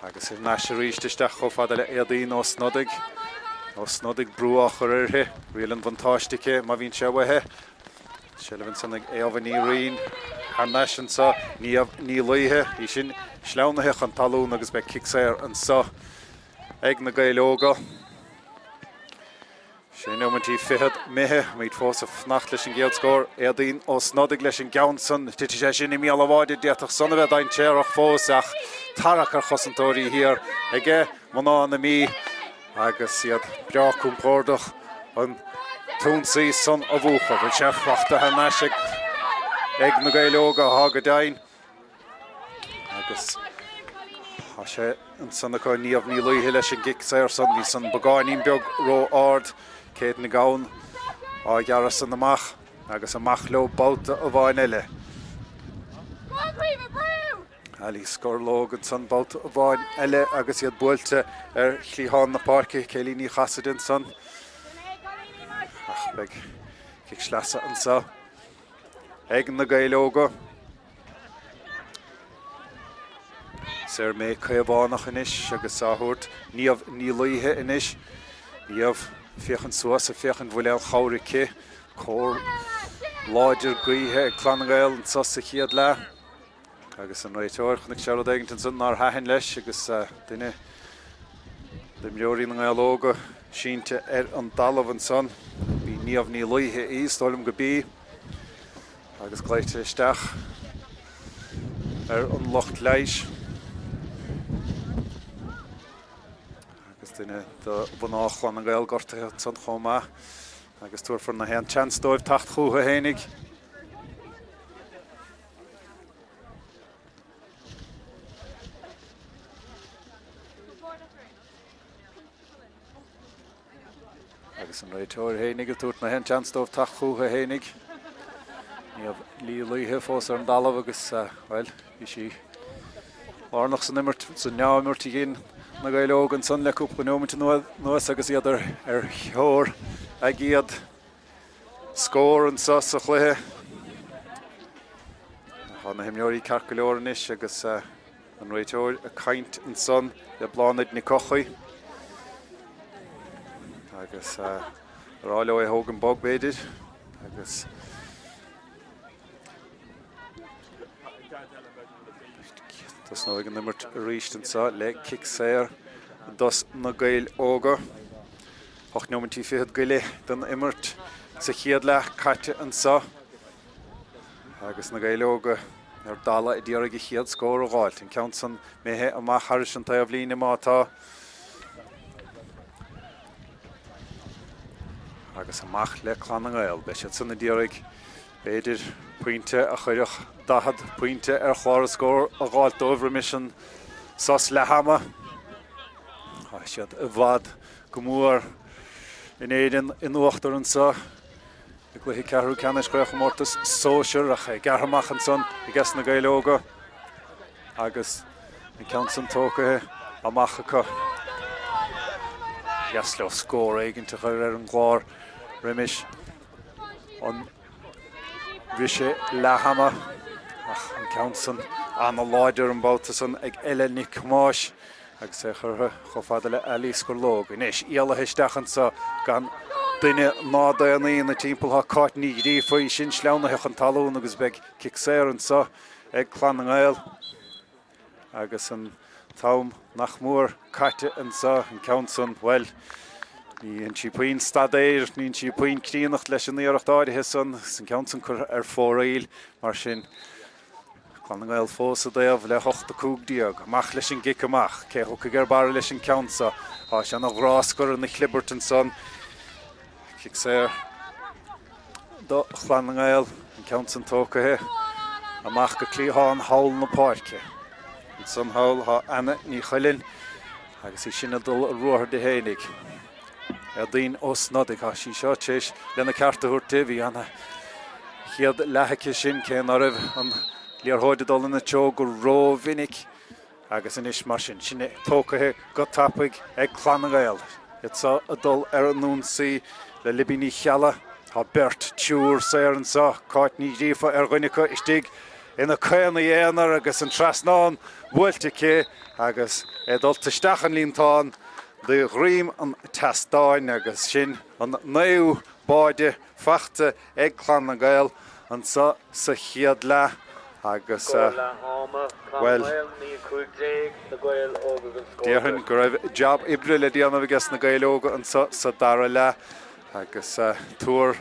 Agus thar n-ais arís isteach chomh fada le Éadaoin Ó Snodaigh. Ó Snodaigh brú á chur uirthi. Riail an bhuntáiste aici má bhíonn sé uaithi. Seilbh ansan ag Éabha Ní Riain. Thar n-ais anso Niamh Ní Laoithe. Í sin sleamhnaithe chun talún agus beidh cic saor anso ag na Gaeil Óga. Sé neomaintí fichead imithe, muid fós ag fanacht leis an gcéad scór. Éadaoin Ó Snodaigh leis an gceann san. Titfidh sé sin i mbéal an bháide, d'fhéadfadh san a bheith dainséarach fós ach tarrac ar chosantóirí thiar aige mná na Mí agus iad breá compordach an t-ionsaí san a mhúchadh. Bhfuil sé fachta thar n-ais ag na Gaeil Óga? Tá go deimhin. Agus tá sé ansan acu, Niamh Ní Laoithe leis an gcic saor san. Bhí san beagáinín beag ró-ard. Kate Nic Gabhann á ghearradh san amach agus amach leo babhta amháin eile. Ali Scorlóg ansan babhta amháin eile agus iad buailte ar chliathán na páirce. Kaylee Ní Chasaide ansan. Ach beidh cic sleasa anso ag na Gaeil Óga. Sarah May Caomhánach anois agus á thabhairt Niamh Ní Laoithe anois. Niamh. Féachaint suas ag féachaint an bhfuil aon chabhair aici. Cóir láidir gaoithe ag Clann na nGael anseo sa chéad leath. Agus an réiteoir, chonaic sé rud éigin ansan nár thaitin leis agus duine d'imreoirí na nGael Óga sínte ar an dtalamh ansan. B'í Niamh Ní Laoithe í, is dóigh liom go b'í. Agus glaoite isteach ar an lucht leighis. Agus duine de mhná Chlann na nGael gortaithe ansan chomh maith. Agus tabharfar na haon tseans dóibh teacht chucu fhéinig. Agus an réiteoir fhéinig ag tabhairt na haon tseans dóibh teacht chucu fhéinig. Niamh Ní Laoithe fós ar an dtalamh agus, bhuel, bhí sí lárnach san imirt, sa neamhimirt a dhein na Gaeil Óga ansan le cúpla neomat anuas agus iad ar thóir a gcéad scór anseo sa chluiche. Tá na himreoirí ceart go leor anois agus an réiteoir ag caint ansan le Bláthnaid Nic Eochaidh agus ag rá leo é a thógaint bog b'fhéidir agus Tosnóidh an imirt arís anseo le cic saor dos na Gaeil Óga. 8 neomaintí fichead go leith den imirt sa chéad leath caite anseo agus na Gaeil Óga ar dalladh a d'iarraidh a chéad scór a dh'fháilt. An ceann san imithe amach thairis an taobhlíne má tá. Agus amach le Clann na nGael. Beidh siad san a d'iarraidh B'fhéidir pointe a chuirfeadh 40 pointe ar chlár an scór a dh'fháilt dóibh roimis an sos leath-ama. Tá siad i bhfad go mór in Éirinn in uachtar anseo i gcluiche ceathrú ceannais Chraobhchomórtas Sóisear ach é gearrtha amach ansan aige na Gaeil Óga agus an ceann san tógtha amach acu. Dheas leo scór éigint a chur ar an gclár roimis an bhriseadh leath-ama ach an ceann san ana-láidir an babhta san ag Ella Nic Thomáis agus é curtha chomh fada le Ali Scurlóg. Anois éalaithe isteach anso gan duine ná daonnaí ina timpeall tá Cáit Ní Ghríofa, í sin sleamhnaithe chun talún agus beidh cic saor anso ag Clann na nGael. Agus an t-am nach mór caite anseo, an ceann san, bhuel, ní dhein sí puinn staidéir, ní dhein sí puinn críonnacht leis an iarracht áirithe san, agus an ceann san curtha ar fóraoil, mar sin, Clann na nGael fós i dtaobh le 8 15. Amach leis an gcic amach. Cé a thiocfaidh ar barra leis an ceann seo? Tá sé ina ghráscar ina chlibirt ansan. Cic saor do Chlann na nGael, an ceann san tógtha amach go cliathán thall na páirce. Ansan thall tá Anna Ní Chuilinn agus í sin ag dul ar ruathar di fhéinig. Éadaoin Ó Snodaigh, tá sí seo tar éis lena ceart a thabhairt di, bhí ana chéad leath aici sin cé ná raibh an liathróid ag dul ina treo go rómhinic. Agus anois mar sin, sin é tógtha go tapaidh ag Clann na nGael. Iad seo ag dul ar an ionsaí le Libby Ní Cheallaigh. Tá beirt, triúr saor anseo, Cáit Ní Ghríofa ar dhuine acu istigh ina caonaí aonar agus an trasnán buailte aici agus é dulta isteach an líontán de dhroim an tseastáin agus sin an naoú báide faighte ag Clann na nGael anseo sa chéad leath agus, bhuel, déarfainn go raibh jab oibre le déanamh aige na Gaeil Óga anseo sa dara leath agus tabhair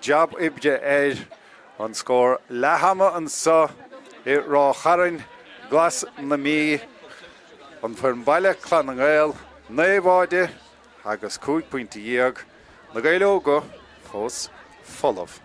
jab oibre ar an scór leath-ama anseo i Ráth Chairn, Glas na Mí, an foireann baile, Clann na nGael, 9 bháide agus 15 pointe. Na Gaeil Óga fós folamh.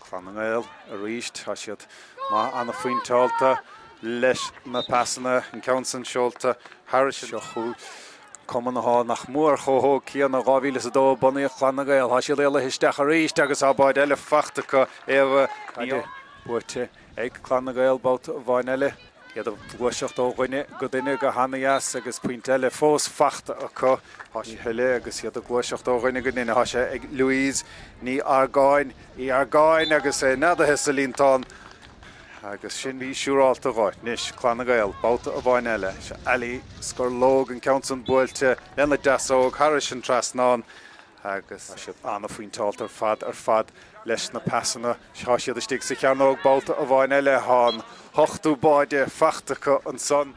Clann na nGael arís, tá siad maith ana-phointeálta leis na pasanna, an ceann san seolta thairis seo chugainn. Cumann atá nach mór chomh hóg céanna, 2002 a bunaíodh Clann na nGael. Tá siad éalaithe isteach arís agus tá báide eile faighte acu, Éabha Ní buaite ag Clann na nGael babhta amháin eile. Iad ag gluaiseacht ó dhuine go duine go hana-dheas agus pointe eile fós fachta acu. Tá sí thuilleadh agus iad ag gluaiseacht ó dhuine go duine. Tá sé ag Louise Ní Argáin, Uí Argáin agus é neadaithe sa líontán agus sin mí-siúrálta dho. Anois, Clanna Gael, babhta amháin eile. Seo Ali Scorlóg, an ceann san buailte lena deasóg thairis an trasnán. Agus tá siad an-phointeálta ar fad ar fad leis na pasanna. Tá siad istigh sa chearnóg babhta amháin eile. Tá an t-ochtú báide fachta acu ansan.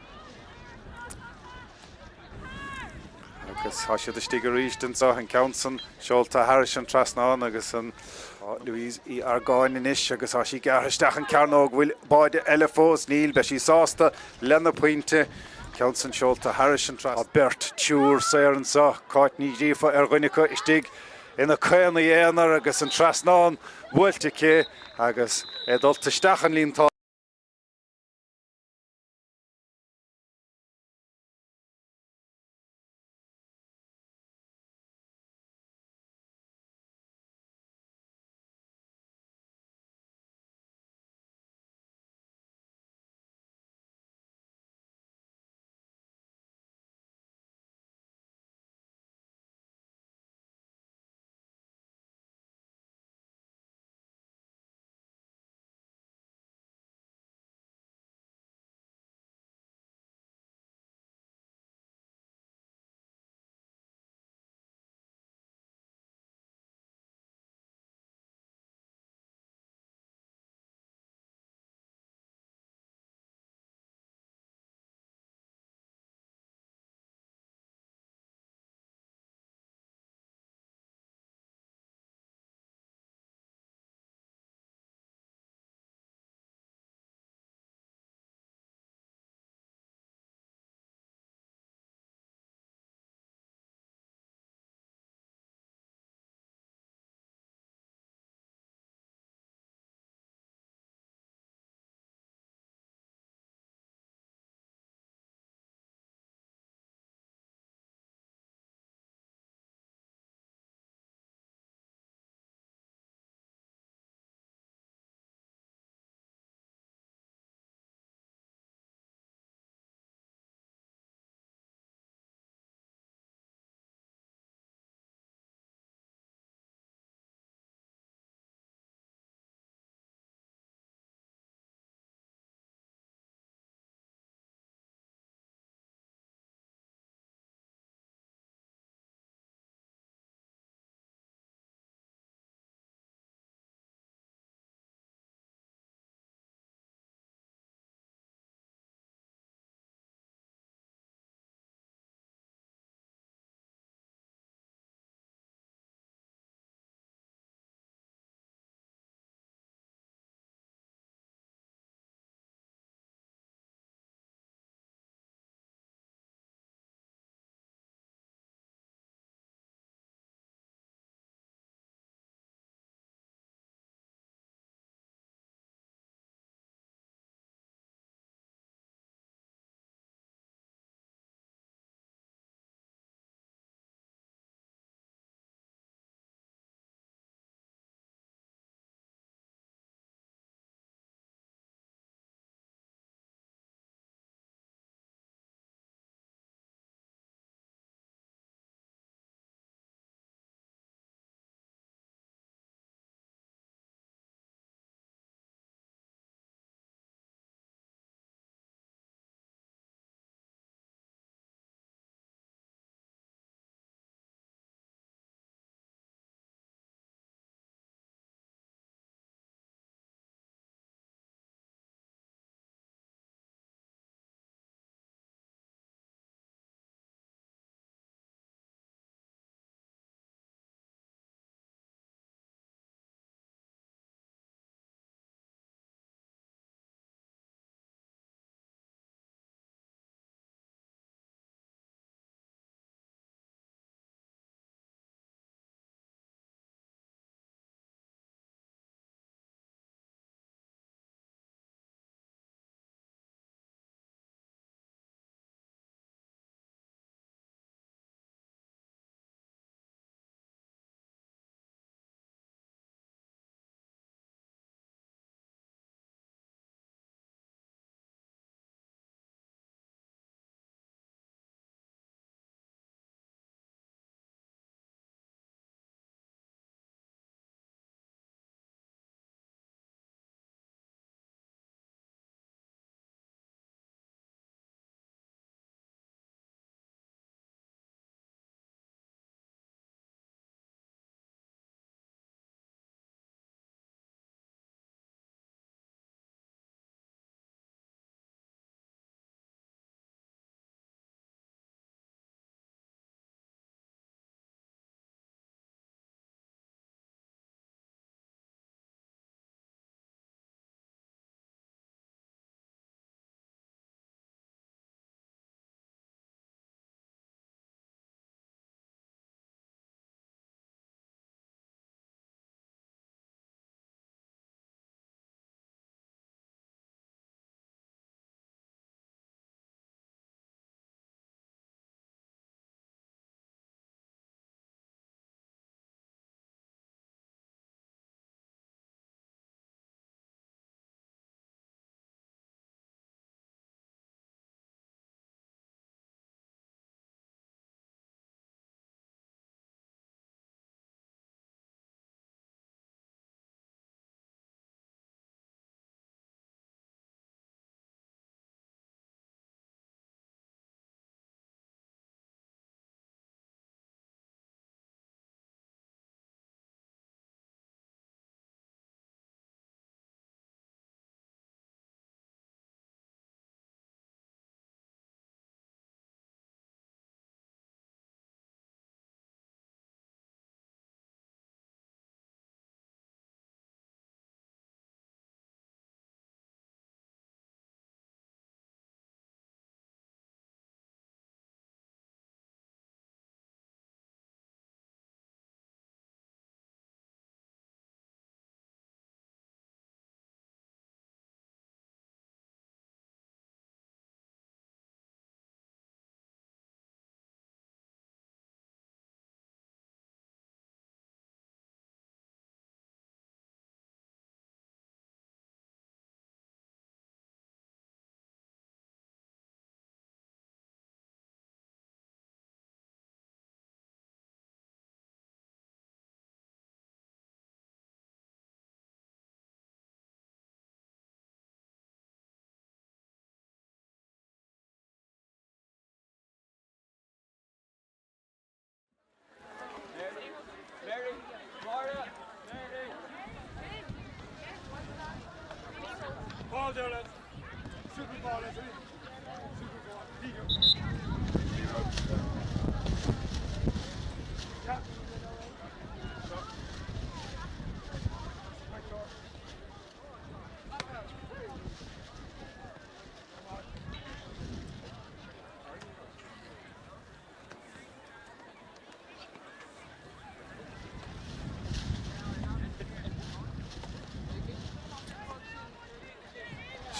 Agus tá siad istigh arís anso, an ceann san seolta thairis an trasnán agus an Tá Louise Uí Argáin anois agus tá sí gearrtha isteach an cearnóg. Bhfuil báide eile fós? Níl. Beidh sí sásta lena pointe. Ceann san seolta thairis an trasnán. Tá beirt, triúr saor anso, Cáit Ní Ghríofa ar dhuine acu istigh ina caonaí aonair agus an trasnán buailte aici agus é dulta isteach an líontán.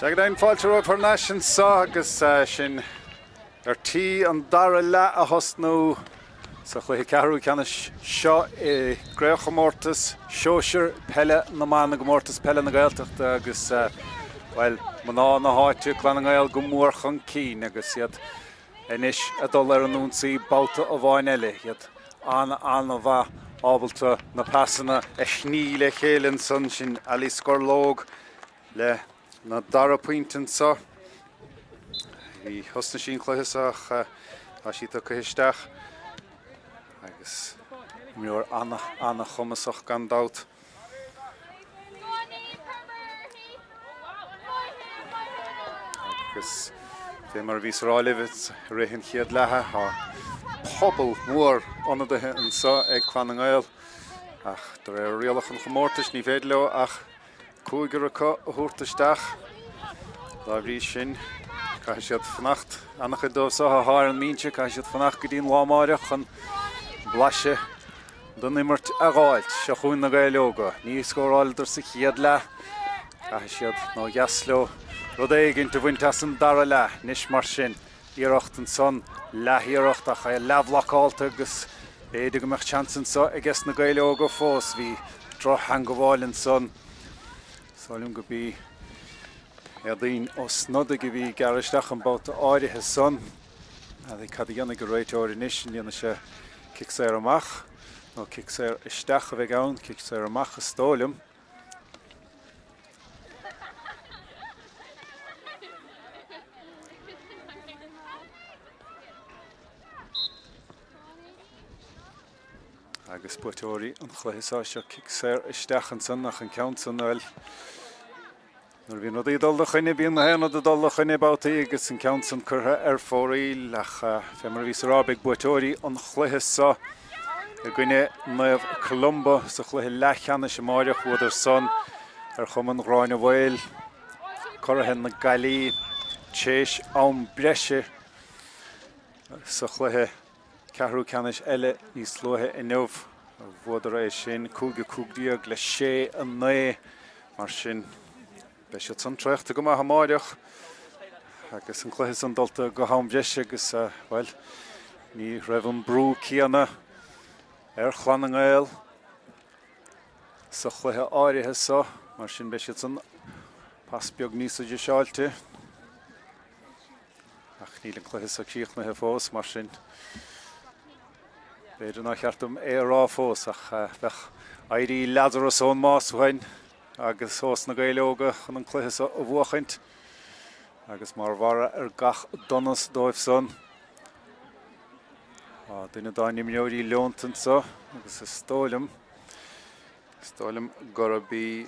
Sea go deimhin, fáilte romhaibh thar n-ais anso agus sinn ar tí an dara leath a thosnú sa chluiche ceathrú ceannais seo i gCraobhchomórtas Sóisir Peile na mBan i gComórtas Peile na Gaeltachta agus, bhuel, mná na háite, Clann na nGael, go mór chun cinn agus iad anois ag dul ar an ionsaí babhta amháin eile. Iad an-an-mhaith ábalta na pasanna a shní le chéile ansan. Sin Ali Scorlóg lena dara pointe anso. Ní thosnaigh sí an cluiche seo ach tá sí tugtha isteach agus imreoir an-an-chumasach gan dabht. Agus fé mar a bhíos a rá libh i rith an chéad leatha, tá pobal mór ionadaithe anso ag Clann na nGael ach de réir rialacha an chomórtais ní féidir leo ach cúigear acu a thabhairt isteach. Dá bhrí sin, caithfidh siad fanacht, an-chuid dóibh so atá ar an mbinse, caithfidh siad fanacht go dtí an lá amáireach chun blaiseadh den imirt a dh'fháilt. Seo chugainn na Gaeil Óga. Ní scóráileadar sa chéad leath. Caithfidh siad, nó dheas leo, rud éigint a bhaint as an dara leath. Anois mar sin, iarracht ansan, leath-iarracht ach é leathbhlocálta agus b'fhéidir go mbeadh seans anso aiges na Gaeil Óga fós. Bhí drochtheangabháil ansan. Is dóigh liom go b'í Éadaoin Ó Snodaigh a bhí ag gearradh isteach an babhta áirithe san. N'fheadar cad a dhéanfaidh an réiteoir anois, an ndéanfaidh sé cic saor amach nó cic saor isteach a bheidh ann, cic saor amach is dóigh liom. Agus buaiteoirí an chluiche seo, seo cic saor isteach ansan ach an ceann san, bhuel, Nuair a bhíonn rudaí ag dul do choinne, bíonn na haon rud ag dul do choinne babhtaí agus an ceann san curtha ar fóraoil ach fé mar a bhíos a rá, beidh buaiteoirí an chluiche so i gcoinne Naomh Columba sa chluiche leathcheannais amáireach. Bhuadar san ar Chumann Ghráinne Mhaoil, curaithe na Gaillí, t'éis am breise sa chluiche. Ceathrú ceannais eile níos luaithe inniu, bhuadar é sin 5 15 le 6 9. Mar sin, beidh siad san traochta go maith amáireach agus an cluiche san dulta go ham breise agus, bhuel, ní raibh an brú céanna ar Chlann na nGael sa chluiche áirithe so. Mar sin, beidh siad san pas beag níos deisiáilte. Ach níl an cluiche so críochnaithe fós, mar sin b'fhéidir nár cheart dom é a rá fós, ach bheadh éirí Lazarus ón mbás uainn agus ós na Gaeil Óga chun an cluiche so a bhuachaint. Agus mar bharra ar gach donas dóibh san, tá duine dá n-imreoirí leonta anso agus is dóigh liom, Is dóigh liom gurb í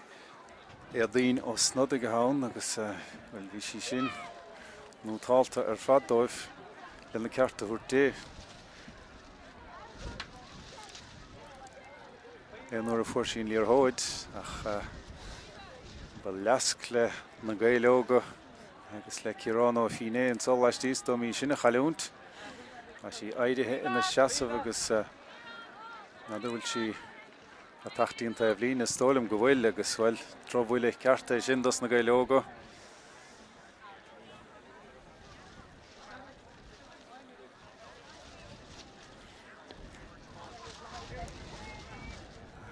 Éadaoin Ó Snodaigh atá ann agus, bhuel, bhí sí sin nótálta ar fad dóibh lena ceart a thabhairt di. Aon uair a fuair sí an liathróid ach ba leasc le Na Gaeil Óga agus le Ciarán Ó Fínné anso laistíos dom í sin a chailliúint. Tá sí éirithe ina seasamh agus n'fheadar bhfuil sí Ag teacht dtí an taobhlíne, is dóigh liom go bhfuil, agus, bhuel, drochbhuille ceart é sin dos na Gaeil Óga.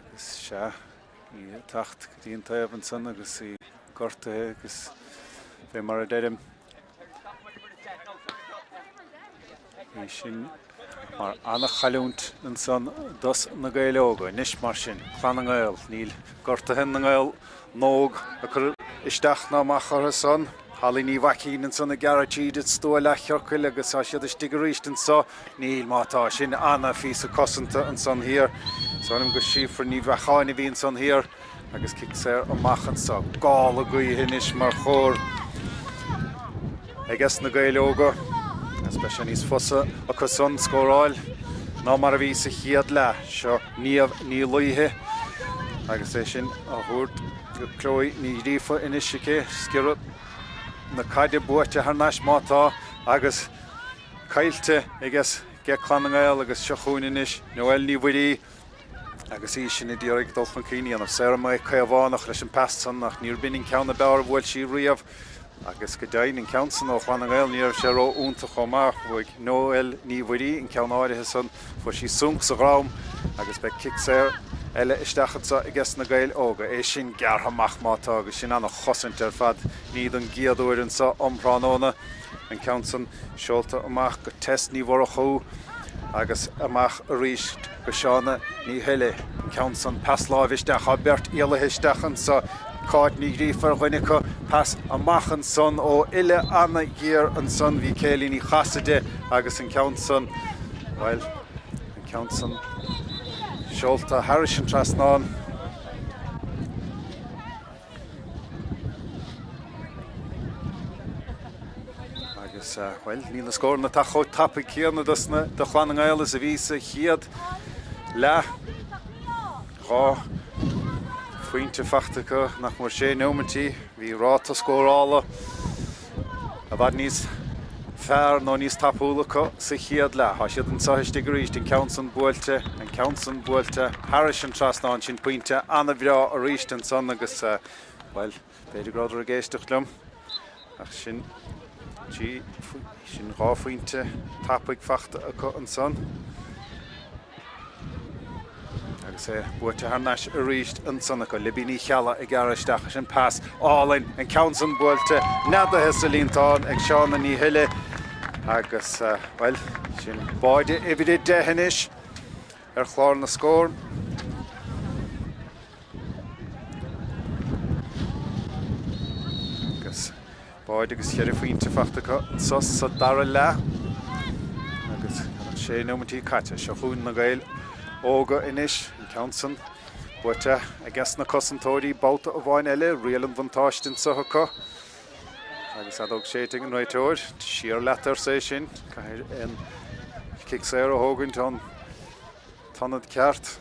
Agus sea, í ag teacht go dtí an taobh ansan agus í gortaithe agus fé mar a deirim, Bhí sin mar an-chailliúint ansan dos na Gaeil Óga. Anois mar sin, Clann na nGael, níl gortuithe na nGael nÓg ag cur isteach ná amach orthu san. Holly Ní Mhaicín ansan ag gearradh tríd an stua leathchiorcail agus tá siad istigh arís anso. Níl, má tá, sin ana-phíosa cosanta ansan thiar. Is dóigh liom gur Síofra Ní Bheacháin a bhí ansan thiar. Agus cic saor amach anso. Gála gaoithe anois mar chóir aiges na Gaeil Óga agus beidh sé níos fusa acu san scóráil ná mar a bhí sa chéad leath. Seo Niamh Ní Laoithe agus é sin á thabhairt go Chloe Ní Ghríofa anois aici. Sciorradh na caide buaite thar n-ais má tá agus caillte aiges Clann na nGael agus seo chugainn anois Noelle Ní Mhuirí. Agus í sin ag iarraidh dul chun cinn a dhéanamh. Sarah Mae Caomhánach leis an bpas san ach níor b'in an ceann ab fhearr a bhuail sí riamh. Agus go deimhin, an ceann san ó Chlann na nGael, ní raibh sé ró-fhiúntach chomh maith. Bhuaigh Noelle Ní Mhuirí an ceann áirithe san, fuair sí sonc sa dhrom agus beidh cic saor eile isteach anso aiges na Gaeil Óga. É sin gearrtha amach má tá agus sin ana-chosaint ar fad. Ní don gcéad uair anso um thráthnóna an ceann san seolta amach go Tess Ní Mhurchú agus amach arís go Shauna Ní Thuile. An ceann san, pas láimhe isteach, tá beirt éalaithe isteach anso, Cáit Ní Ghríofa ar dhuine acu, pas amach ansan ó uille ana-ghéar ansan, bhí Kayleigh Ní Chasaide agus an ceann san, bhuel, an ceann san seolta thairis an trasnán. Agus, bhuel, níl na scóranna ag teacht chomh tapaidh céanna dos na, do Chlann na nGael is a bhí sa chéad leath. 2 phointe fachta acu nach mór sé neomaintí. Bhí ráta scórála i bhfad níos fearr nó níos tapúla acu sa chéad leath. Tá siad anseo istigh arís, an ceann san buailte, an ceann san buailte thairis an trasnán. Sin pointe an-bhreá arís ansan agus, bhuel, b'fhéidir go rabhadar ag éisteacht liom ach sin sin 2 phointe tapaidh fachta acu ansan. Agus é buaite thar n-ais arís ansan acu. Libby Ní Cheallaigh ag gearradh isteach. Sin pas álainn. An ceann san buailte, neadaithe sa líontán ag Shauna Ní Thuile. Agus, bhuel, sin báide uimhir 10 anois ar chlár na scór. Agus báide agus cheithre phointe fachta acu anso sa dara leath. Agus sé neomaintí caite. Seo chugainn na Gaeil óga anois, an ceann san buaite aiges na cosantóirí babhta amháin eile, riail an bhuntáiste anso acu. Agus fheadóg séidte ag an réiteoir. Siar leat arsa é sin. Caithfidh an cic saor a thógaint ón t-ionad ceart.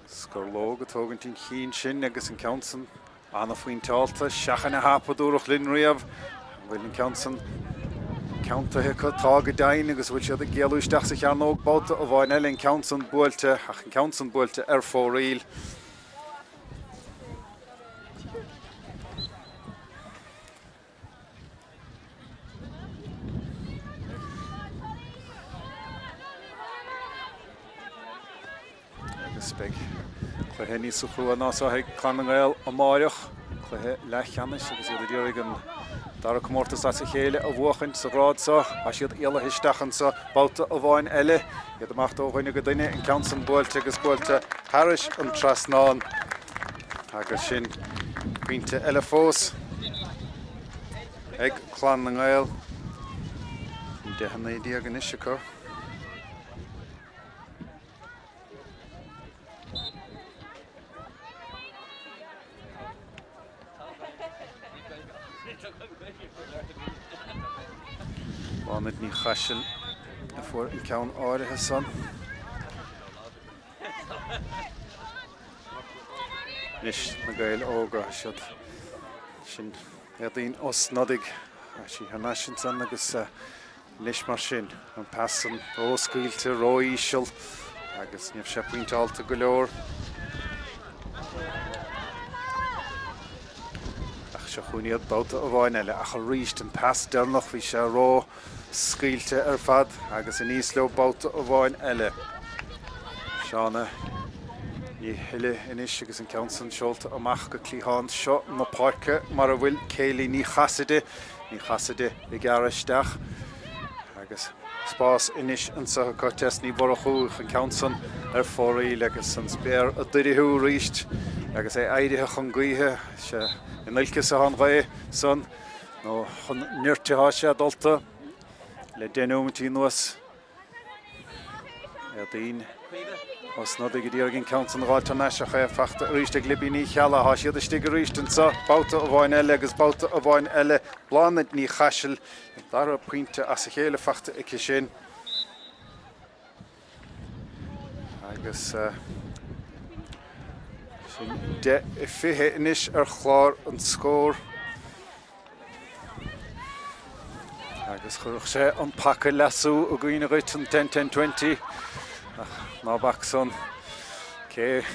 Scorlóg ag tógaint an chinn sin agus an ceann san ana-phointeálta. Seachain a hap a dúradh linn riamh. An bhfuil an ceann san ceantaithe acu? Tá go deimhin agus bhfuil siad ag éalú isteach sa chearnóg babhta amháin eile. An ceann san buailte ach an ceann san buailte ar fóraoil. Agus beidh cluiche níos crua ná seo ag Clann na nGael amáireach, cluiche leathcheannais agus iad ag iarraidh an dara comórtas as a chéile a bhuachaint sa ghrád seo. Tá siad éalaithe isteach anso babhta amháin eile, iad amach ó dhuine go duine, an ceann san buailte agus buailte thairis an trasnán. Agus sin pointe eile fós ag Clann na nGael. 10 19 anois acu. Bláthnaid Ní Chaisil a fuair an ceann áirithe san. Anois na Gaeil Óga, siad sin Éadaoin Ó Snodaigh, tá sí thar n-ais ansan agus anois mar sin, an pas san ró-scaoilte, ró-íseal agus ní raibh sé pointeálta go leor. Ach seo chugainn iad babhta amháin eile ach arís an pas deireanach bhí sé ró scaoilte ar fad agus aníos leo babhta amháin eile. Shauna Ní Thuile anois agus an ceann san seolta amach go cliathán seo na páirce mar a bhfuil Kayleigh Ní Chasaide. Ní Chasaide ag gearradh isteach agus spás anois anseo acu. Tess Ní Mhurchú an ceann san ar fóraoil agus an spéir ag doirchiú arís agus é éirithe chun gaoithe. Is in olcas atá an ghaoth san. Nó chun nirt atá sé dulta le 10 nóimintí anuas. Éadaoin Ó Snodaigh ag iarraidh an ceann san a dh'fháilt thar n-ais ach é fachta arís ag Libby Ní Cheallaigh. Tá siad istigh arís anso. Babhta amháin eile agus babhta amháin eile. Bláthnaid Ní Chaisil, an dara pointe as a chéile fachta aici sin. Agus sin 10 20 anois ar chlár an scór. Agus chuirfeadh sé an paca leasú i gcuimhne dhuit an 10 10 20 ach ná bac san. Cé.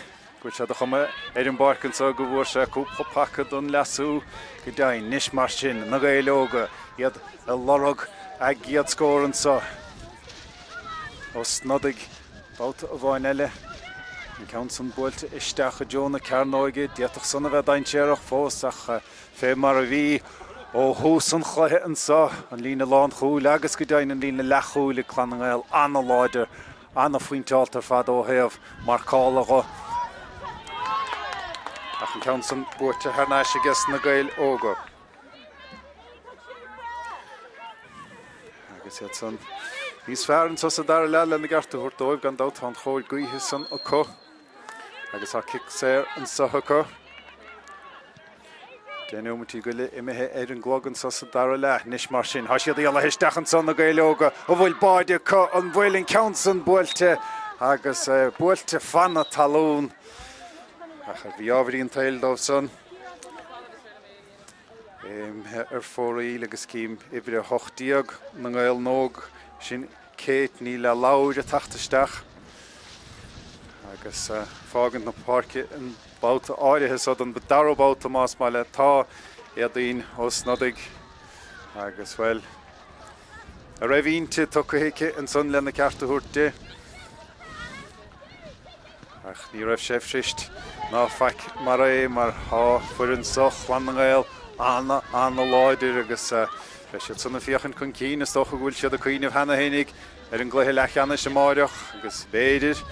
Go bhfuil sé de chuma ar an bpáirc anseo go bhfuair sé cúpla paca don leasú go deimhin. Anois mar sin, na Gaeil Óga, iad ag lorg a gcéad scór anseo. Ó Snodaigh, babhta amháin eile, an ceann san buailte isteach i dtreo na cearnóige. D'fhéadfadh san a bheith dainséarach fós ach fé mar a bhí ó thús an chluiche anseo, an líne lánchúil agus go deimhin an líne leathchúil ag Clann na nGael an-láidir Ana-phointeálta ar fad ó thaobh marcála dho. Ach an ceann san buaite thar n-ais ages na Gaeil Óga. Agus iad san níos fearr anso sa dara leath lena gceart a thabhairt dóibh, gan dabht tá an chóir gaoithe san acu. Agus tá cic saor anso acu. 10 neomaintí go leith imithe ar an gclog anso sa dara leath. Anois mar sin, tá siad éalaithe isteach anso, na Gaeil Óga, an bhfuil báide acu, an bhfuil an ceann san buailte agus buailte fan na talún. Ach ar mhí-ámharaí an tsaoil dóibh san, imithe ar fóraoil agus cím uimhir 18 na nGael nÓg, sin Kate Ní Leathlobhair ag teacht isteach agus fágaint na páirce an babhta áirithe so don dara babhta más maith leat. Tá Éadaoin Ó Snodaigh agus, bhuel, a raibh inti tugtha aici ansan lena ceart a thabhairt di. Ach ní raibh sé fuirist ná faic mar é mar tá foireann so Chlann na nGael ana, ana-láidir agus beidh siad san ag féachaint chun cinn. Is dócha go bhfuil siad ag cuimhneamh cheana fhéinig ar an gcluiche leathcheannais amáireach agus b'fhéidir,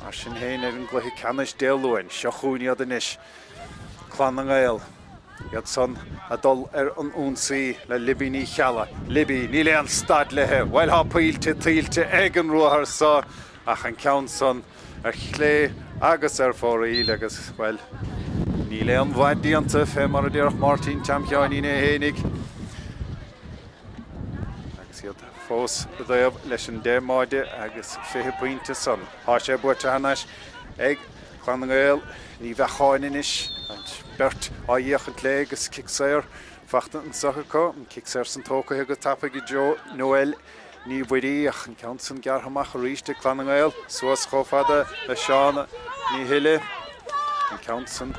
mar sin féin, ar an gcluiche ceannais Dé Luain. Seo chugainn iad anois, Clann na nGael. Iad san ag dul ar an ionsaí le Libby Ní Cheallaigh. Libby, níl aon stad léi. Bhuel, tá pointe tuillte ag an ruathar so ach an ceann san ar chlé agus ar fóraoil agus, bhuel, níl aon mhaith déanta, fé mar a déarfadh Máirtín Team Sheáinín é fhéinig. Agus iad fós i dtaobh leis an 10 mbáide agus 20 pointe san. Tá sé buaite thar n-ais ag Clann na nGael, Ní Bheacháin anois, an bheirt á fhéachaint léi agus cic saor fachta anseo acu, an cic saor san tógtha go tapaidh i dtreo Noelle Ní Mhuirí ach an ceann san gearrtha amach arís ag Clann na nGael, suas chomh fada le Shauna Ní Thuile, an ceann san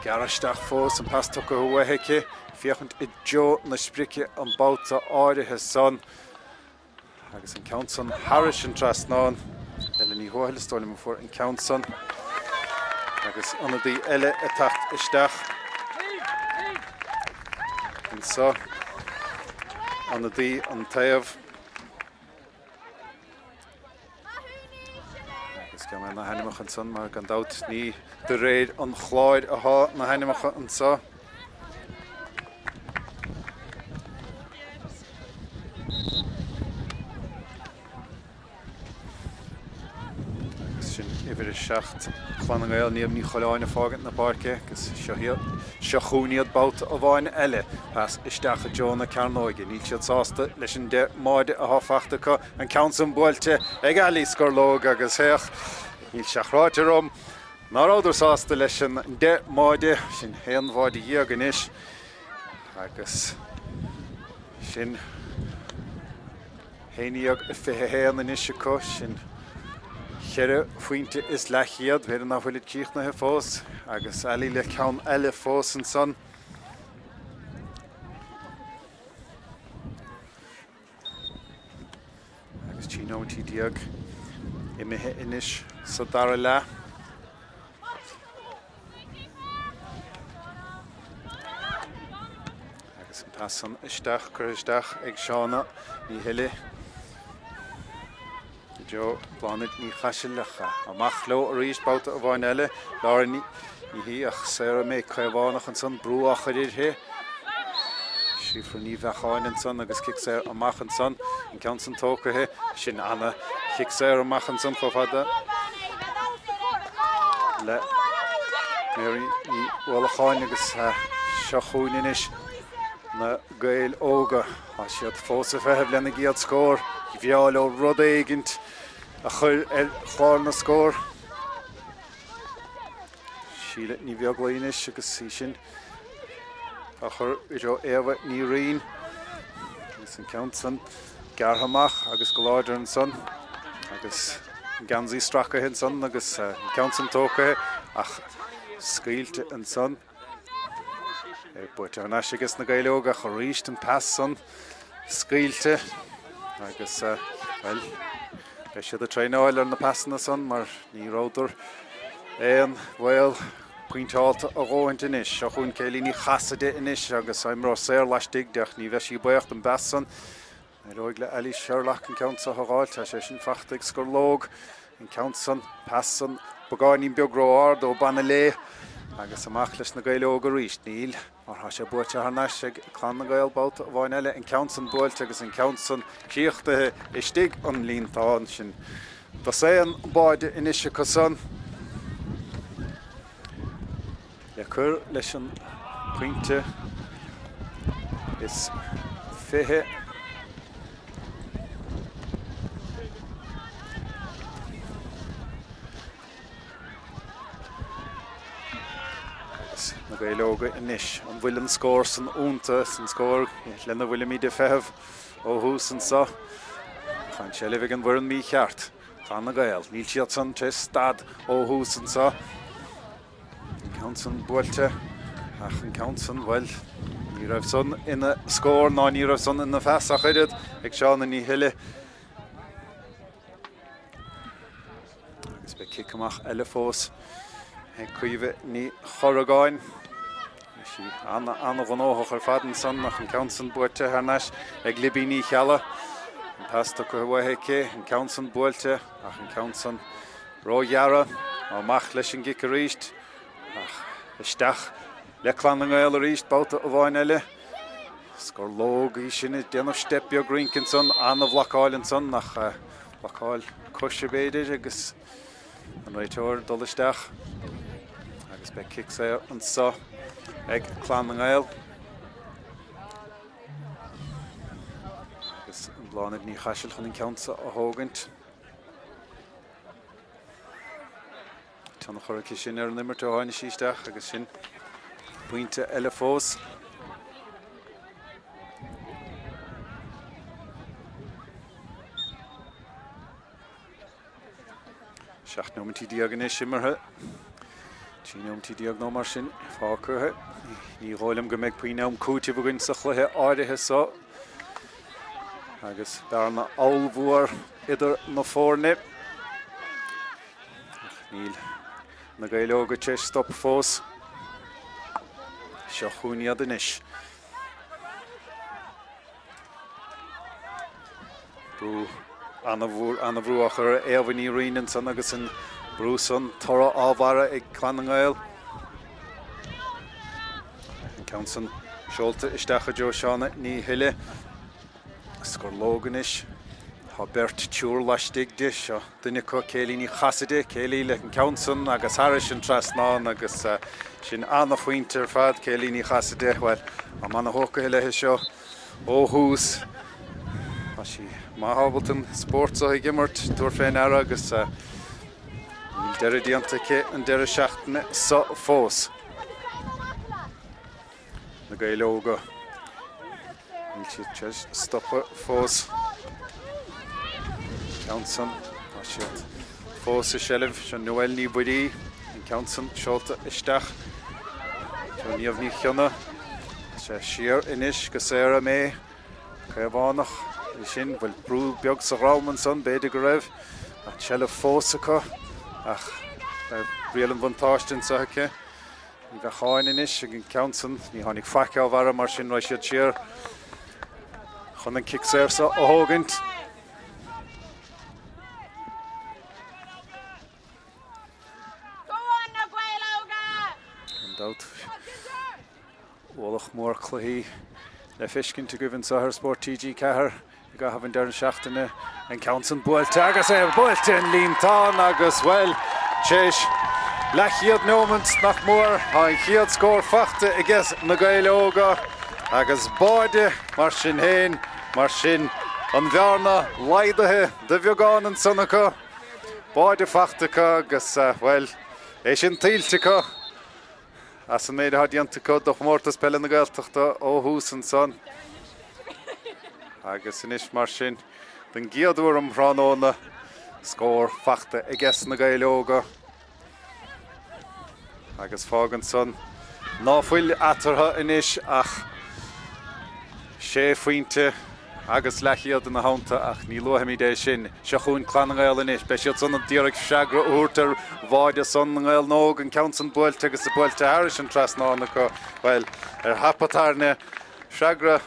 gearrtha isteach fós, an pas tugtha uaithi aici, féachaint i dtreo na sprice an babhta áirithe san. Agus an ceann san thairis an trasnán. Ella Ní Thuathail is dóigh liom a fuair an ceann san. Agus ionadaí eile ag teacht isteach anso. Ionadaí an taobh. Agus gan na hainmneacha ansan mar gan dabht ní de réir an chláir athá na hainmneacha anso. Agus sin uimhir 7 Clann na nGael, Niamh Ní Choileáin ag fágaint na páirce agus seo iad, seo chugainn iad babhta amháin eile. Pas isteach i dtreo na cearnóige. Níl siad sásta leis an 10 mbáide athá fachta acu. An ceann san buailte ag Ali Scorlóg agus féach, níl sé ráite orm ná rabhadar sásta leis an 10 mbáide, sin aon bháide dhéag anois agus sin 11-21 anois acu, sin cheithre phointe is leathchéad, b'fhéidir nach bhfuilid críochnaithe fós agus Ali le ceann eile fós ansan. Agus 13 nóiméad imithe anois sa dara leath. Agus an pas san isteach, curtha isteach ag Shauna Ní Thuile. I dtreo Bláthnaid Ní Chaisil ach amach leo arís babhta amháin eile. Laura Ní hí ach Sarah May Caomhánach ansan, brú á chur uirthi. Síofra Ní Bheacháin ansan agus cic saor amach ansan. An ceann san tógtha. Sin ana chic saor amach ansan chomh fada le Mary Ní Uallacháin agus seo chugainn anois na Gaeil Óga. Tá siad fós ag feitheamh lena gcéad scór. Bhreá leo rud éigint a chur ar chlár na scór. Síle Ní Bheaglaoich anois agus í sin á chur i dtreo Éabha Ní Riain. Agus an ceann san gearrtha amach agus go láidir ansan agus. An geansaí stracaithe ansan agus an ceann san tógtha ach scaoilte ansan. É buaite thar n-ais ages na Gaeil Óga ach arís an pas san scaoilte agus, bhuel, beidh siad ag traenáil ar na pasanna san mar ní rabhadar aon bhaol pointeálta a dhóthaint anois. Seo chugainn Kayleigh Ní Chasaide anois agus imreoir saor laistigh de ach ní bheidh sí buíoch den bpas san. Éireoidh le Ali Sherlock an ceann seo a dh'fháilt. Tá sé sin fachta ag Scorlóg. An ceann san, pas san, beagáinín beag ró-ard ó baineadh léi agus amach leis na Gaeil Óga arís. Níl, mar tá sé buaite thar n-ais ag Clann na nGael babhta amháin eile. An ceann san buailte agus an ceann san críochtaithe istigh an líontán. Sin dosaen báide anois acu san. Le cur leis an pointe is 20. Agus na Gaeil Óga anois, an bhfuil an scór san iontu, an scór lena bhfuilimid ag feitheamh ó thús anseo? Tá an tseilbh ag an bhfoireann mícheart. Clann na nGael, níl siad san tar éis stad ó thús anseo. An ceann san buailte ach an ceann san, bhuel, ní raibh san ina scór ná ní raibh san ina phas ach oiread ag Shauna Ní Thuile. Agus beidh cic amach eile fós ag Caoimhe Ní Chorragáin. Bhí sí an-ghnóthach ar fad ansan ach an ceann san buaite thar n-ais ag Libby Ní Cheallaigh. An pas tugtha uaithi aici, an ceann san buailte ach an ceann san róghearr. Amach leis an gcic arís ach isteach le Clann na nGael arís babhta amháin eile. Scorlóg í sin ag déanamh steip beag rince ansan, an-bhlocáil ansan ach blocáil coise b'fhéidir agus An réiteoir dul isteach agus beidh cic saor anseo ag Clann na nGael. Agus an Bláthnaid Ní Chaisil chun an ceann seo a thógaint. Tionchar aici sin ar an imirt ó tháinig sí isteach agus sin pointe eile fós. 17 nóimeintí anois imeartha. 13 nóimeintí nó mar sin fágtha. Ní dhóigh liom go mbeidh puinn am cúitimh againn sa chluiche áirithe seo. Agus bearna ollmhór idir na foirne. Ach níl na Gaeil Óga tar éis stop fós. Seo chugainn iad anois. Brú an-mhór, an-bhrú á chur ar Éabha Ní Riain ansan agus an brú san toradh á bharra ag Clann na nGael. An ceann san seolta isteach i dtreo Shauna Ní Thuile. Scorlóg anois. Tá beirt triúr laistigh di. Seo duine acu, Kayleigh Ní Chasaide. Kayleigh leis an ceann san agus thairis an trasnán agus sin an-phointe ar fad. Kayleigh Ní Chasaide, bhuel, tá mé ana-thógtha léi seo ó thús. Tá sí maith ábalta an spórt seo ag imirt, tabhair fé ndeara agus níl deireadh déanta aici an deireadh seachtaine seo fós. Na Gaeil Óga, níl siad tar éis stopadh fós. Ceann san, tá siad fós i seilbh. Seo Noelle Ní Mhuirí, an ceann san seolta isteach. Seo Niamh Ní Chionnaith. Tá sé siar anois go Sarah May. Caomhánach í sin. Bhfuil brú beag sa dhrom ansan? B'fhéidir go raibh. An tseilbh fós acu ach beidh riail an bhuntáiste anseo aici. Ní Bheacháin anois ag an ceann san. Ní tháinig faic á bharra mar sin raghaidh siad siar chun an cic saor seo a thógaint. Gan dabht, ualach mór cluichí le feiscint agaibh anseo ar Spórt TG4 i gcaitheamh an deireadh seachtaine. An ceann san buailte agus é buailte an líontán agus, bhuel, tar éis leathchéad neomant nach mór, tá an chéad scór faighte aige na Gaeil Óga agus báide mar sin féin, mar sin an bhearna laghdaithe de bheagán ansan acu. Báide faighte acu agus, bhuel, é sin tuillte acu as an méid atá déanta acu do Chomórtas Peile na Gaeltachta ó thús ansan. Agus anois mar sin, don gcéad uair um thráthnóna, Scór fachta aiges na Gaeil Óga agus fágann san ná fuil eatarthu anois ach sé phointe agus leathchéad ina theannta ach ní luafaimid é sin. Seo chugainn Clann na nGael anois. Beidh siad san ag iarraidh freagra a thabhairt ar bháide san na nGael nÓg, an ceann san buailte agus buailte thairis an trasnán acu, bhuel, ar thapa tairne. Freagra,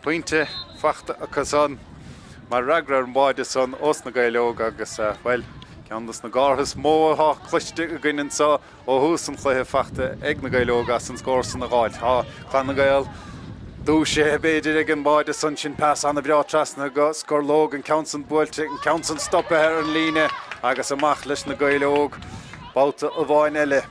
pointe fachta acu san mar fhreagra ar an bháide san ós na Gaeil Óga agus, bhuel, ceann dos na gártha is mó atá cloiste againn anseo ó thús an chluiche fachta ag na Gaeil Óga as an scór san a dh'fháilt. Tá Clann na nGael dúisithe b'fhéidir ag an mbáide san sin, pas ana-bhreá trasna go Scorlóg, an ceann san buailte, an ceann san stoptha ar an líne agus amach leis na Gaeil Óg babhta amháin eile.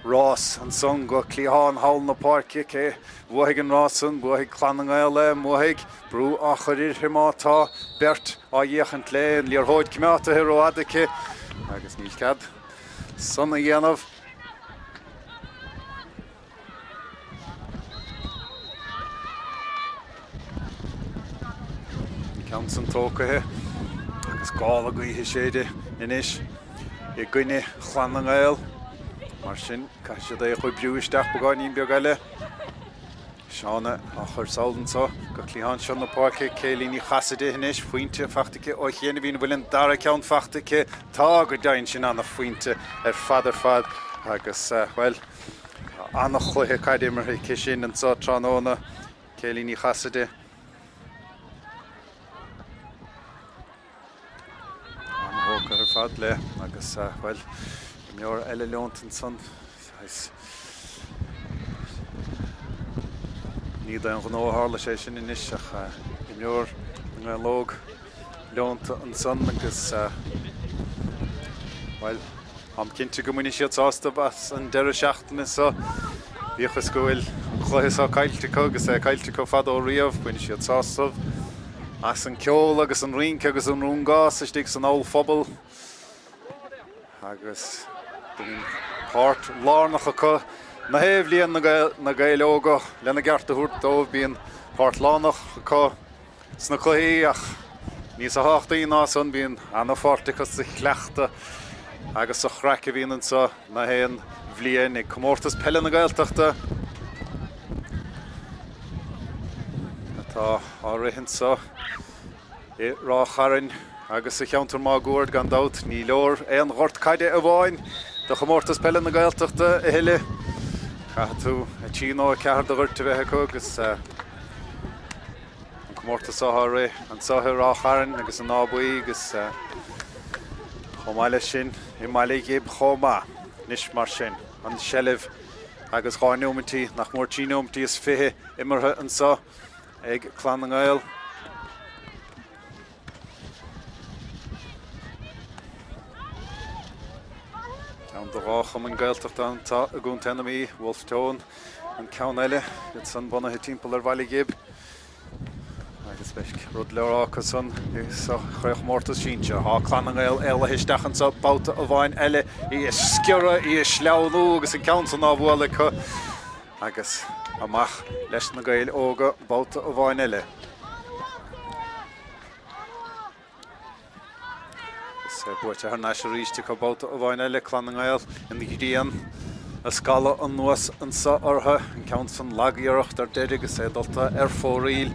Rás ansan go cliathán thall na páirce, cé bhuafaidh an rás san? Buafaidh Clann na nGael é, an mbuafaidh? Brú á chur uirthi má tá beirt á fhéachaint léi, an liathróid coimeádtaithe rófhada aici agus níl cead san a dhéanamh. An ceann san tógtha agus gála gaoithe ag séideadh anois i gcoinne Chlann na nGael. Mar sin, caithfidh siad é a chuibriú isteach beagáinín beag eile. Shauna á chur sall anseo go cliathán seo na páirce. Kayleigh Ní Chasaide anois, pointe fachta aici ó chianaibh. An bhfuil an dara ceann fachta aici? Tá, go deimhin, sin ana-phointe ar fad ar fad agus, bhuel, tá ana-chluiche caide imeartha aici sin anseo tráthnóna, Kayleigh Ní Chasaide. An-thógtha ar fad léi agus, bhuel, imreoir eile leonta ansan. Saghas. Ní d'aon ghnó a tharla sé sin anois ach imreoir na nGael Óg leonta ansan agus, bhuel, Táim cinnte go mbainfidh siad sásamh as an deireadh seachtaine seo, bíodh is go bhfuil an cluiche seo caillte acu agus é caillte acu fadó riamh. Bainfidh siad sásamh as an ceol agus an rince agus an rúngás istigh san ollphuball agus bíonn páirt lárnach acu na haon bhliain na Gaeil Óga lena gceart a thabhairt dóibh. Bíonn páirt lárnach acu sna cluichí ach níos tábhachtaí ná san bíonn ana-pháirt acu sa chleachtadh agus sa chraic a bhíonn anseo na haon bhliain ag Comórtas Peile na Gaeltachta atá á rith anseo i Ráth Chairn agus sa cheantar máguaird gan dabht. Ní leor aon ghort caide amháin do Chomórtas Peile na Gaeltachta a thuilleadh. Caithfidh tú 3 nó 4 de ghoirt a bheith acu agus An comórtas seo á rith anseo i Ráth Chairn agus in Áth Buí agus chomh maith leis sin i mBaile Ghib chomh maith. Anois mar sin, an tseilbh agus 2 neomaintí, nach mór 3 neomaintí is 20 imeartha anseo ag Clann na nGael. Ceann de dhá chumann Gaeltachta atá i gContae na Mí, Wolfe Tone an ceann eile, iad san bunaithe timpeall ar Bhaile Ghib agus beidh rud le rá acu san sa chraobhchomórtas sinsir. Tá Clann na nGael éalaithe isteach anseo babhta amháin eile, í a sciorradh, í a sleamhnú agus an ceann san á bhualadh acu agus amach leis na Gaeil Óga babhta amháin eile. Is é buaite thar n-ais arís acu babhta amháin eile, Clann na nGael, an ghrian ag scalladh anuas anso orthu, an ceann san lag-iarracht ar deireadh agus é dulta ar fóraoil.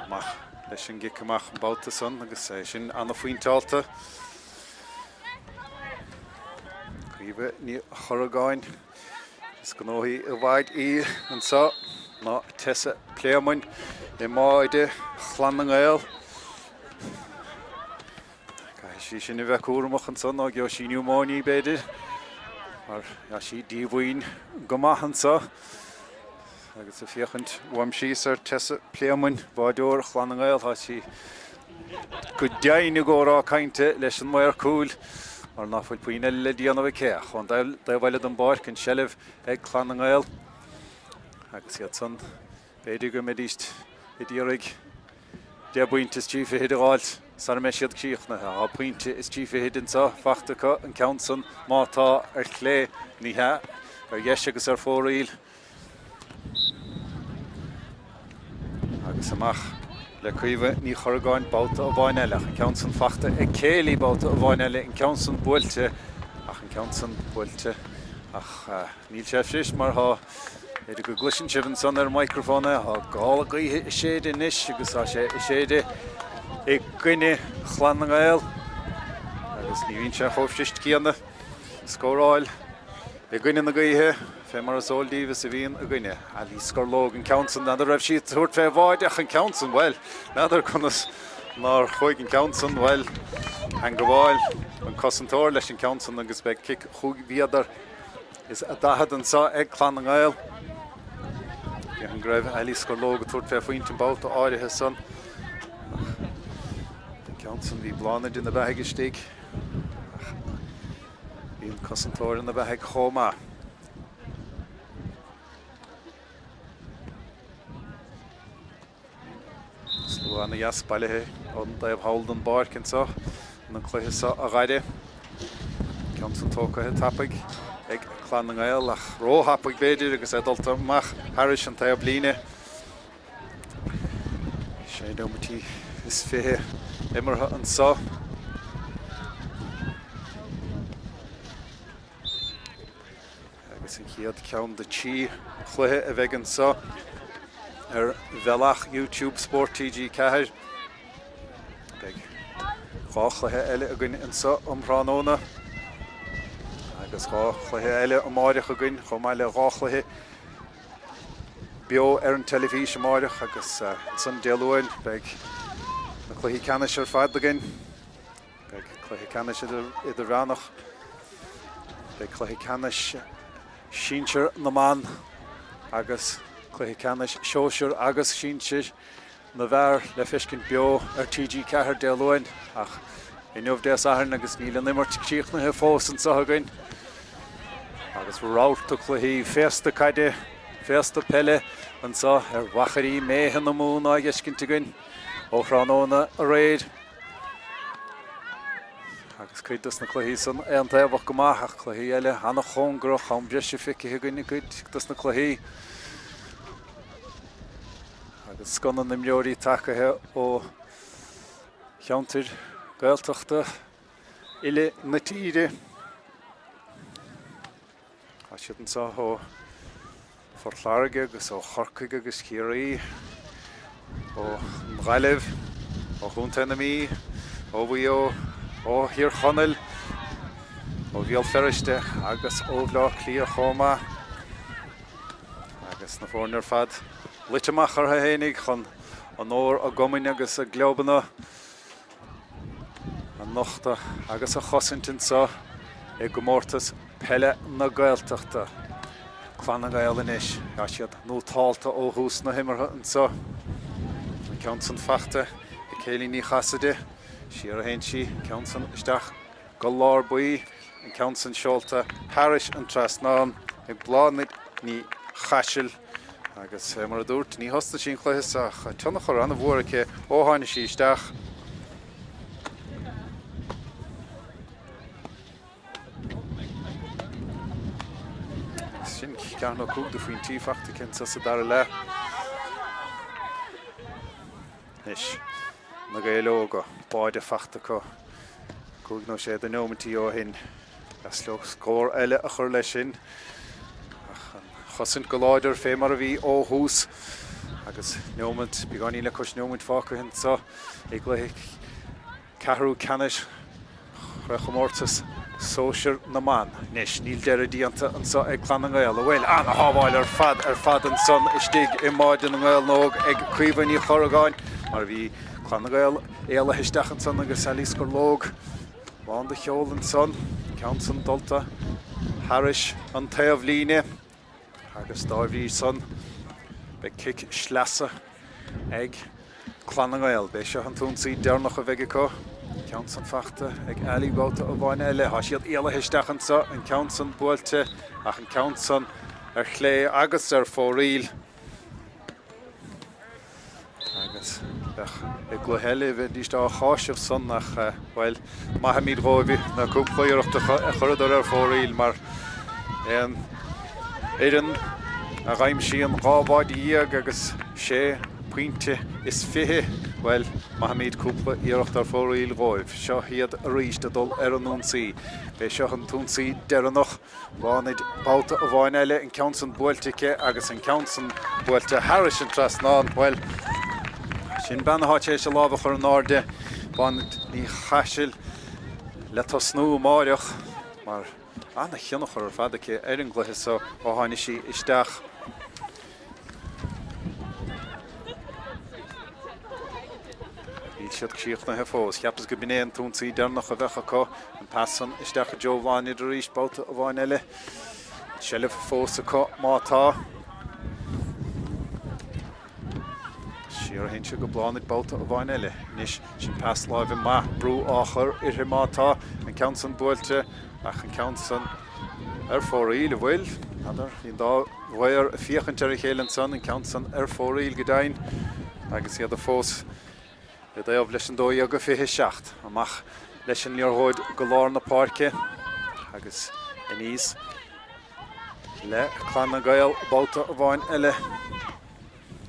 Amach leis an gcic amach an babhta san agus é sin ana-phointeálta. Caoimhe Ní Chorragáin is gnóthaí i bhfad í anseo ná Tessa Pléamain i mbáide Chlann na nGael. Caithfidh sí sin a bheith cúramach ansan nó gheobhaidh sí niúmóine b'fhéidir, mar tá sí díomhaoin go maith anso. Agus ag féachaint uaim síos ar Tessa Pléamain, báideoir Chlann na nGael, tá sí go deimhin i gcomhrá cainte leis an maor cúil mar ná fuil puinn eile le déanamh aici. Ach ón dtaobh eile den bpáirc, an tseilbh ag Clann na nGael agus iad san, b'fhéidir go mbeidís ag iarraidh deich bpointe is trí fichid a dh'fháilt sara mbeidh siad críochnaithe. Tá pointe is trí fichid anseo fachta acu, an ceann san má tá ar chlé, ní hea, ar dheis agus ar fóraoil. Agus amach le Caoimhe Ní Chorragáin babhta amháin eile ach an ceann san fachta ag Kayleigh babhta amháin eile, an ceann san buailte ach an ceann san buailte ach níl sé fuirist mar tá, b'fhéidir go gcloiseann sibh ansan ar an microphone é, tá gála gaoithe ag séideadh anois agus tá sé ag séideadh i gcoinne Chlann na nGael agus ní bhíonn sé chomh fuirist céanna scóráil i gcoinne na gaoithe. Fé mar is eol daoibh is a bhíonn i gcoinne Ali Scorlóg an ceann san, n'fheadar raibh sí ag tabhairt fé bháide ach an ceann san, bhuel, n'fheadar conas nár chuaigh an ceann san, bhuel, theangabháil an cosantóir leis an ceann san agus beidh cic chúig mhéadar is a 40 anso ag Clann na nGael. Déarfainn go raibh Ali Scorlóg ag tabhairt fé phointe an babhta áirithe san ach an ceann san bhí Bláthnaid ina beathaigh istigh ach Bhí an cosantóir ina bheathaigh chomh maith. Slua ana-dheas bailithe ón dtaobh thall den bpáirc anseo chun an cluiche seo a dh'aire. Ceann san tógtha tapaidh ag Clann na nGael ach ró-thapaidh b'fhéidir agus é dulta amach thairis an taobh líne. Sé neomaití is 20 imeartha anso. Agus an chéad ceann de thrí chluiche a bheidh anso ar bhealach YouTube Spórt TG4. Beidh dhá chluiche eile againn anso um thráthnóna agus dhá chluiche eile amáireach againn chomh maith le dhá chluiche beo ar an teilifís amáireach agus ansan Dé Luain beidh na cluichí ceannais ar fad againn. Beidh cluiche ceannais idirmheánach, beidh cluiche ceannais sinsir na mban agus cluiche ceannais sóisir agus sinsir na bhfear le feiscint beo ar TG4 Dé Luain ach inniu Dé Sathairn agus níl an imirt críochnaithe fós anseo againn agus rabharta cluichí, féasta caide, féasta peile anseo ar mhachairí méithe na Mumhan á dh'fheiscint againn ó thráthnóna aréir. Agus cuid dos na cluichí san aontaobhach go maith ach cluichí eile ana-chóngarach, am breise feicthe againn i gcuid dos na cluichí. Agus scoth na n-imreoirí tagaithe ó cheantair Gaeltachta uile na tíre. Tá siad anseo ó Phort Láirge agus ó Chorcaigh agus Ciarraí, ón nGaillimh, ó Chontae na Mí, ó Mhaigh Eo, ó Thír Chonaill, ó Bhéal Feirste agus ó Bhleá Cliath chomh maith. Agus na foirne ar fad luite amach orthu fhéinig chun onóir a gcumainn agus a gclubanna a nochtadh agus a chosaint anseo i gcomórtas peile na Gaeltachta. Clann na nGael anois, tá siad nótálta ó thús na himeartha anseo. An ceann san fachta ag Kayleigh Ní Chasaide, siar a théann sí, an ceann san isteach go lár buí, an ceann san seolta thairis an trasnán ag Bláthnaid Ní Chaisil agus mar a dúirt, ní thosnaigh sí an cluiche seo ach tionchar an-mhór aici ó tháinig sí isteach. Sin ceathair nó cúig de phointí fachta aici anseo sa dara leath. Anois, na Gaeil Óga, báide fachta acu cúig nó sé de neomaintí ó shin. Deas leo scór eile a chur leis sin. Ach an chosaint go láidir fé mar a bhí ó thús. Agus neomant, beagáinín le cois neomaint fágtha anseo i gcluiche Ceathrú ceannais Chraobhchomórtas Sóisir na mBan. Anois, níl deireadh déanta anso ag Clann na nGael, an bhfuil? Ana-shábháil ar fad ar fad ansan istigh i mbáide na nGael nÓg ag Caoimhe Ní Chorragáin, mar bhí Clann na nGael éalaithe isteach ansan agus Ali Scorlóg lán de cheol ansan, ceann san dulta thairis an taobhlíne. Agus dá bhrí san, beidh cic sleasa ag Clann na nGael. B'é seo an t-ionsaí deireanach a bheidh acu. An ceann san fachta ag Ali babhta amháin eile. Tá siad éalaithe isteach anseo, an ceann san buailte ach an ceann san ar chlé agus ar fóraoil. Agus bheadh i gcluiche eile, bheidís á cháiseamh san ach, bhuel, maithfimid dhóibh na cúpla iarracht a chuireadar ar fóraoil mar aon fhoireann a dh'aimsíonn dhá bháide dhéag agus sé pointe is 20, bhuel, maithfimid cúpla iarracht ar fóraoil dhóibh. Seo iad arís ag dul ar an ionsaí. B'é seo an t-ionsaí deireanach. Bláthnaid babhta amháin eile, an ceann san buailte aici agus an ceann san buailte thairis an trasnán. Bhuel, sin bean atá tar éis a lámh a chur in airde, Bláthnaid Ní Chaisil, le tosnú amáireach mar ana-thionchar ar fad aici ar an gcluiche so ó tháinig sí isteach. Níl siad críochnaithe fós. Cheapas go b'in é an t-ionsaí deireanach a bheadh acu. An pas san isteach i dtreo Bhláthnaid arís babhta amháin eile. Seilbh fós acu má tá. Siar a théann sé go Bláthnaid babhta amháin eile. Anois sin pas láimhe maith, brú á chur uirthi má tá. An ceann san buailte ach an ceann san ar fóraoil, an bhfuil? N'fheadar. Bhí an dá mhaor ag féachaint ar a chéile ansan, an ceann san ar fóraoil go deimhin agus iad fós i dtaobh leis an 12-27. Amach leis an liathróid go lár na páirce agus aníos le Clann na nGael babhta amháin eile.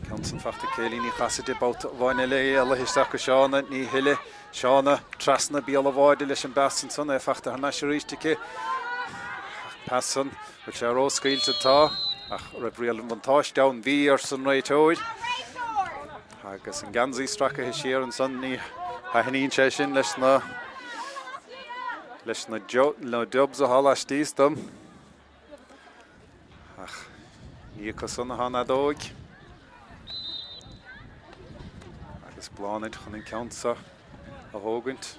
Ceann san fachta ag Céilí Ní Chasaide babhta amháin eile éalaithe isteach go Shauna Ní Thuile. Shauna trasna béal an bháide leis an bpas ansan, é fachta thar n-ais arís aici. Pas san, bhfuil sé ró-scaoilte? Tá, ach raibh riail an bhuntáiste ann? Bhí, arsa an réiteoir. Agus an geansaí stracaithe siar ansan, ní thaitníonn sé sin leis na leis na na Dubs atá laistíos dom. Ach ní acu san atá an fheadóig. Agus Bláthnaid chun an ceann seo a thógaint.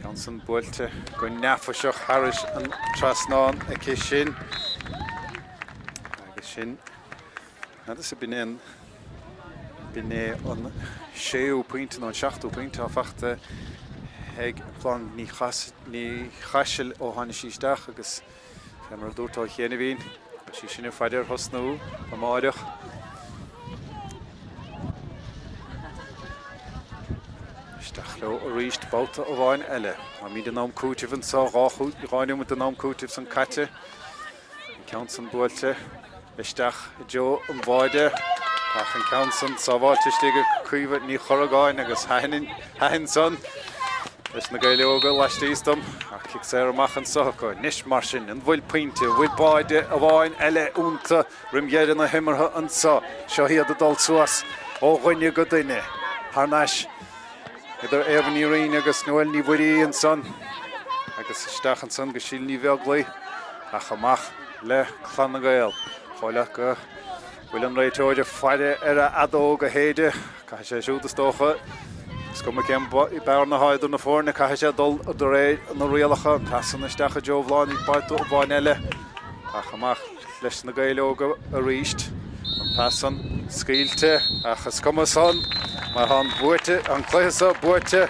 Ceann san buailte go neafaiseach thairis an trasnán aici sin. Agus sin N'fheadar b'in é an b'in é an séú pointe nó an seachtú pointe atá fachta ag Bláthnaid Ní Ní Chaisil ó tháinig sí isteach agus fé mar a dúrt ó chianaibhín, beidh sí sin ag faire ar thosnú amáireach. Isteach leo arís babhta amháin eile. Táimid in am cúitimh anseo, 2 neomat den am cúitimh san caite. An ceann san buailte isteach i dtreo an bháide ach an ceann san sábháilte istigh ag Caoimhe Ní Chorragáin agus thaitin san leis na Gaeil Óga laistíos dom ach cic saor amach anso acu. Anois mar sin, an bhfuil pointe, an bhfuil báide amháin eile iontu roim dheireadh na himeartha anso? Seo iad ag dul suas ó dhuine go duine thar n-ais. Idir Éabha Ní Riain agus Noelle Ní Mhuirí ansan agus isteach ansan go Síle Ní Bheaglaoi ach amach le Clann na nGael. Chomh le go bhfuil an réiteoir ag faire ar a fheadóg a shéideadh. Caithfidh sé siúd is dócha. Is cuma cén bearna atá idir na foirne, caithfidh sé dul de réir na rialacha. An pas san isteach i dtreo Bhláthnaid babhta amháin eile ach amach leis na Gaeil Óga arís. An pas san scaoilte ach is cuma san mar tá an buaite, an cluiche seo buaite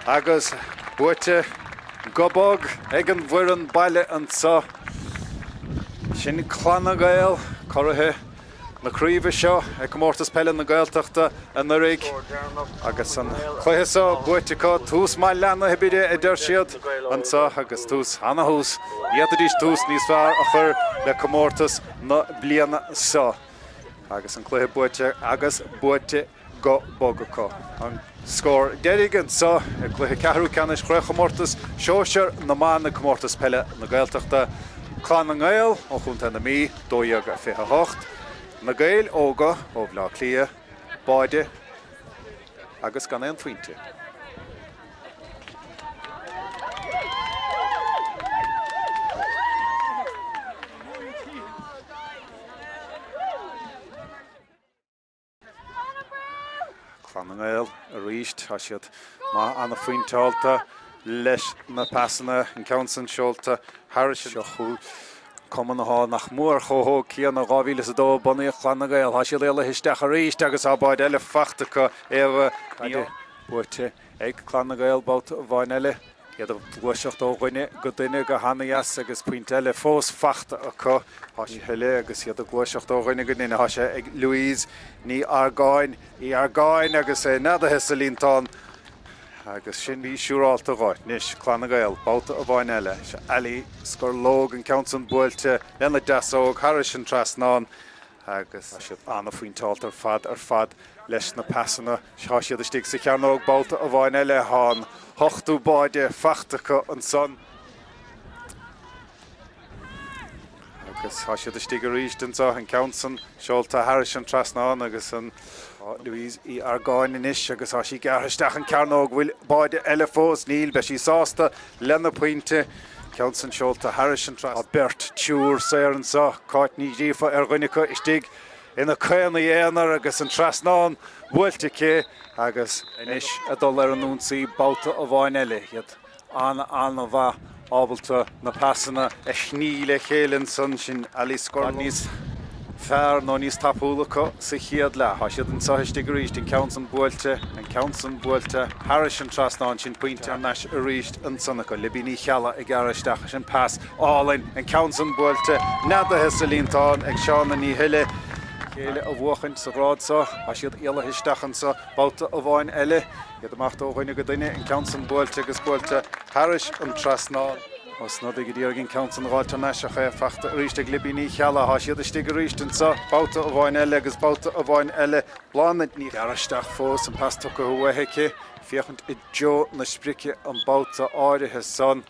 agus buaite go bog ag an bhfoireann baile anseo. Sin Clann na nGael, curaithe na craoibhe seo ag Comórtas Peile na Gaeltachta anuraidh agus an cluiche seo buaite acu. Tús maith leath na hoibre a deir siad anseo agus tús, ana-thús. Ní fhéadfaidís tús níos fearr a chur le comórtas na bliana seo agus an cluiche buaite agus buaite go bog acu. An scór deiridh anseo i gcluiche ceathrú ceannais Chraobhchomórtas Sóisear na mBan ag Comórtas Peile na Gaeltachta, Clann na nGael ó Chontae na Mí, 12-28, Na Gaeil Óga ó Bhaile Átha Cliath, báide agus gan aon phointe. Clann na nGael arís, tá siad maith an-phointeálta leis na pasanna, an ceann san seolta thairis seo chugainn. Cumann atá nach mór chomh hóg céanna, 2002 a bunaíodh Clann na nGael. Tá siad éalaithe isteach arís agus tá báide eile fachta acu, Éabha Ní buaite ag Clann na nGael babhta amháin eile. Iad ag gluaiseacht ó dhuine go duine go hana-dheas agus pointe eile fós fachta acu. Tá sí thuile agus iad ag gluaiseacht ó dhuine go duine. Tá sé ag Louise Ní Argáin, Ní Argáin agus é neadaithe sa líontán agus sin bhí siúrálta dho. Anois, Clann na nGael, babhta amháin eile. Seo Ali Scorlóg, an ceann san buailte lena deasóg thairis an trasnán. Agus tá siad an-phointeálta ar fad ar fad leis na pasanna. Tá siad istigh sa chearnóg babhta amháin eile. Tá an t-ochtú báide fachta acu ansan. Agus tá siad istigh arís anseo, an ceann san seolta thairis an trasnán agus an Tá Louise Uí Argáin anois agus tá sí gearrtha isteach an cearnóg. Bhfuil báide eile fós? Níl. Beidh sí sásta lena pointe. Ceann san seolta thairis an trasnán. Tá beirt, triúr saor anseo. Cáit Ní Ghríofa ar dhuine acu istigh ina caonaí aonair agus an trasnán buailte aici agus anois ag dul ar an ionsaí babhta amháin eile. Iad an-an-mhaith ábalta na pasanna a shní le chéile ansan, sin Ali Scorlóg níos fearr nó níos tapúla acu sa chéad leath. Tá siad anseo istigh arís, an ceann san buailte, an ceann san buailte thairis an trasnán, sin pointe thar n-ais arís ansan acu. Libby Ní Cheallaigh ag gearradh isteach, sin pas álainn, an ceann san buailte, neadaithe sa líontán ag Shauna Ní Thuile. Chéile a bhuachaint sa ghrád seo, tá siad éalaithe isteach anso. Babhta amháin eile, iad amach ó dhuine go duine, an ceann san buailte agus buailte thairis an trasnán. Ó Snodaigh a d'iarraidh an ceann san a dh'fháilt thar n-ais ach é fachta arís ag Libby Ní Cheallaigh. Tá siad istigh arís anso, babhta amháin eile agus babhta amháin eile. Bláthnaid Ní. Gearradh isteach fós, an pas tugtha uaithi aici, féachaint i dtreo na sprice an babhta áirithe san.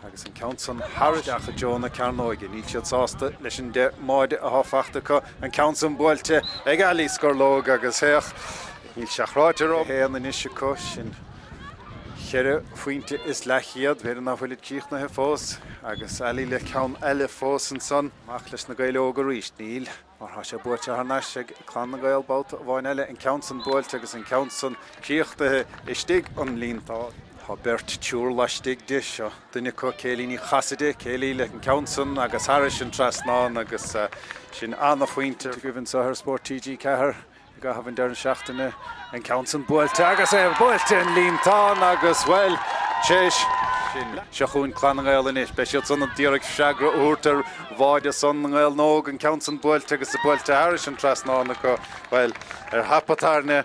Agus an ceann san thar isteach i dtreo na cearnóige. Níl siad sásta leis an 10 mbáide athá fachta acu. An ceann san buailte ag Ali Scorlóg agus féach, níl sé ráite ró. 1 anois acu, sin cheithre phointe is leathchéad. B'fhéidir ná fuilid críochnaithe fós. Agus Ali le ceann eile fós ansan. Amach leis na Gaeil Óga arís. Níl. Mar tá sé buaite thar n-ais ag Clann na nGael babhta amháin eile, an ceann san buailte agus an ceann san críochnaithe istigh an líontán. Tá beirt, triúr laistigh di, seo duine acu, Kayleigh Ní Chasaide, Kayleigh le an ceann san agus thairis an trasnán agus sin ana-phointe agaibh anseo ar Spórt TG4. I gcaitheamh an deireadh seachtaine, an ceann san buailte agus é buailte an líontán agus, bhuel, tréis sin, seo chugainn Clann na nGael anois. Beidh siad san ag iarraidh freagra a thabhairt ar bháide san na nGael nÓg, an ceann san buailte agus buailte thairis an trasnán acu, bhuel, ar thapa tairne.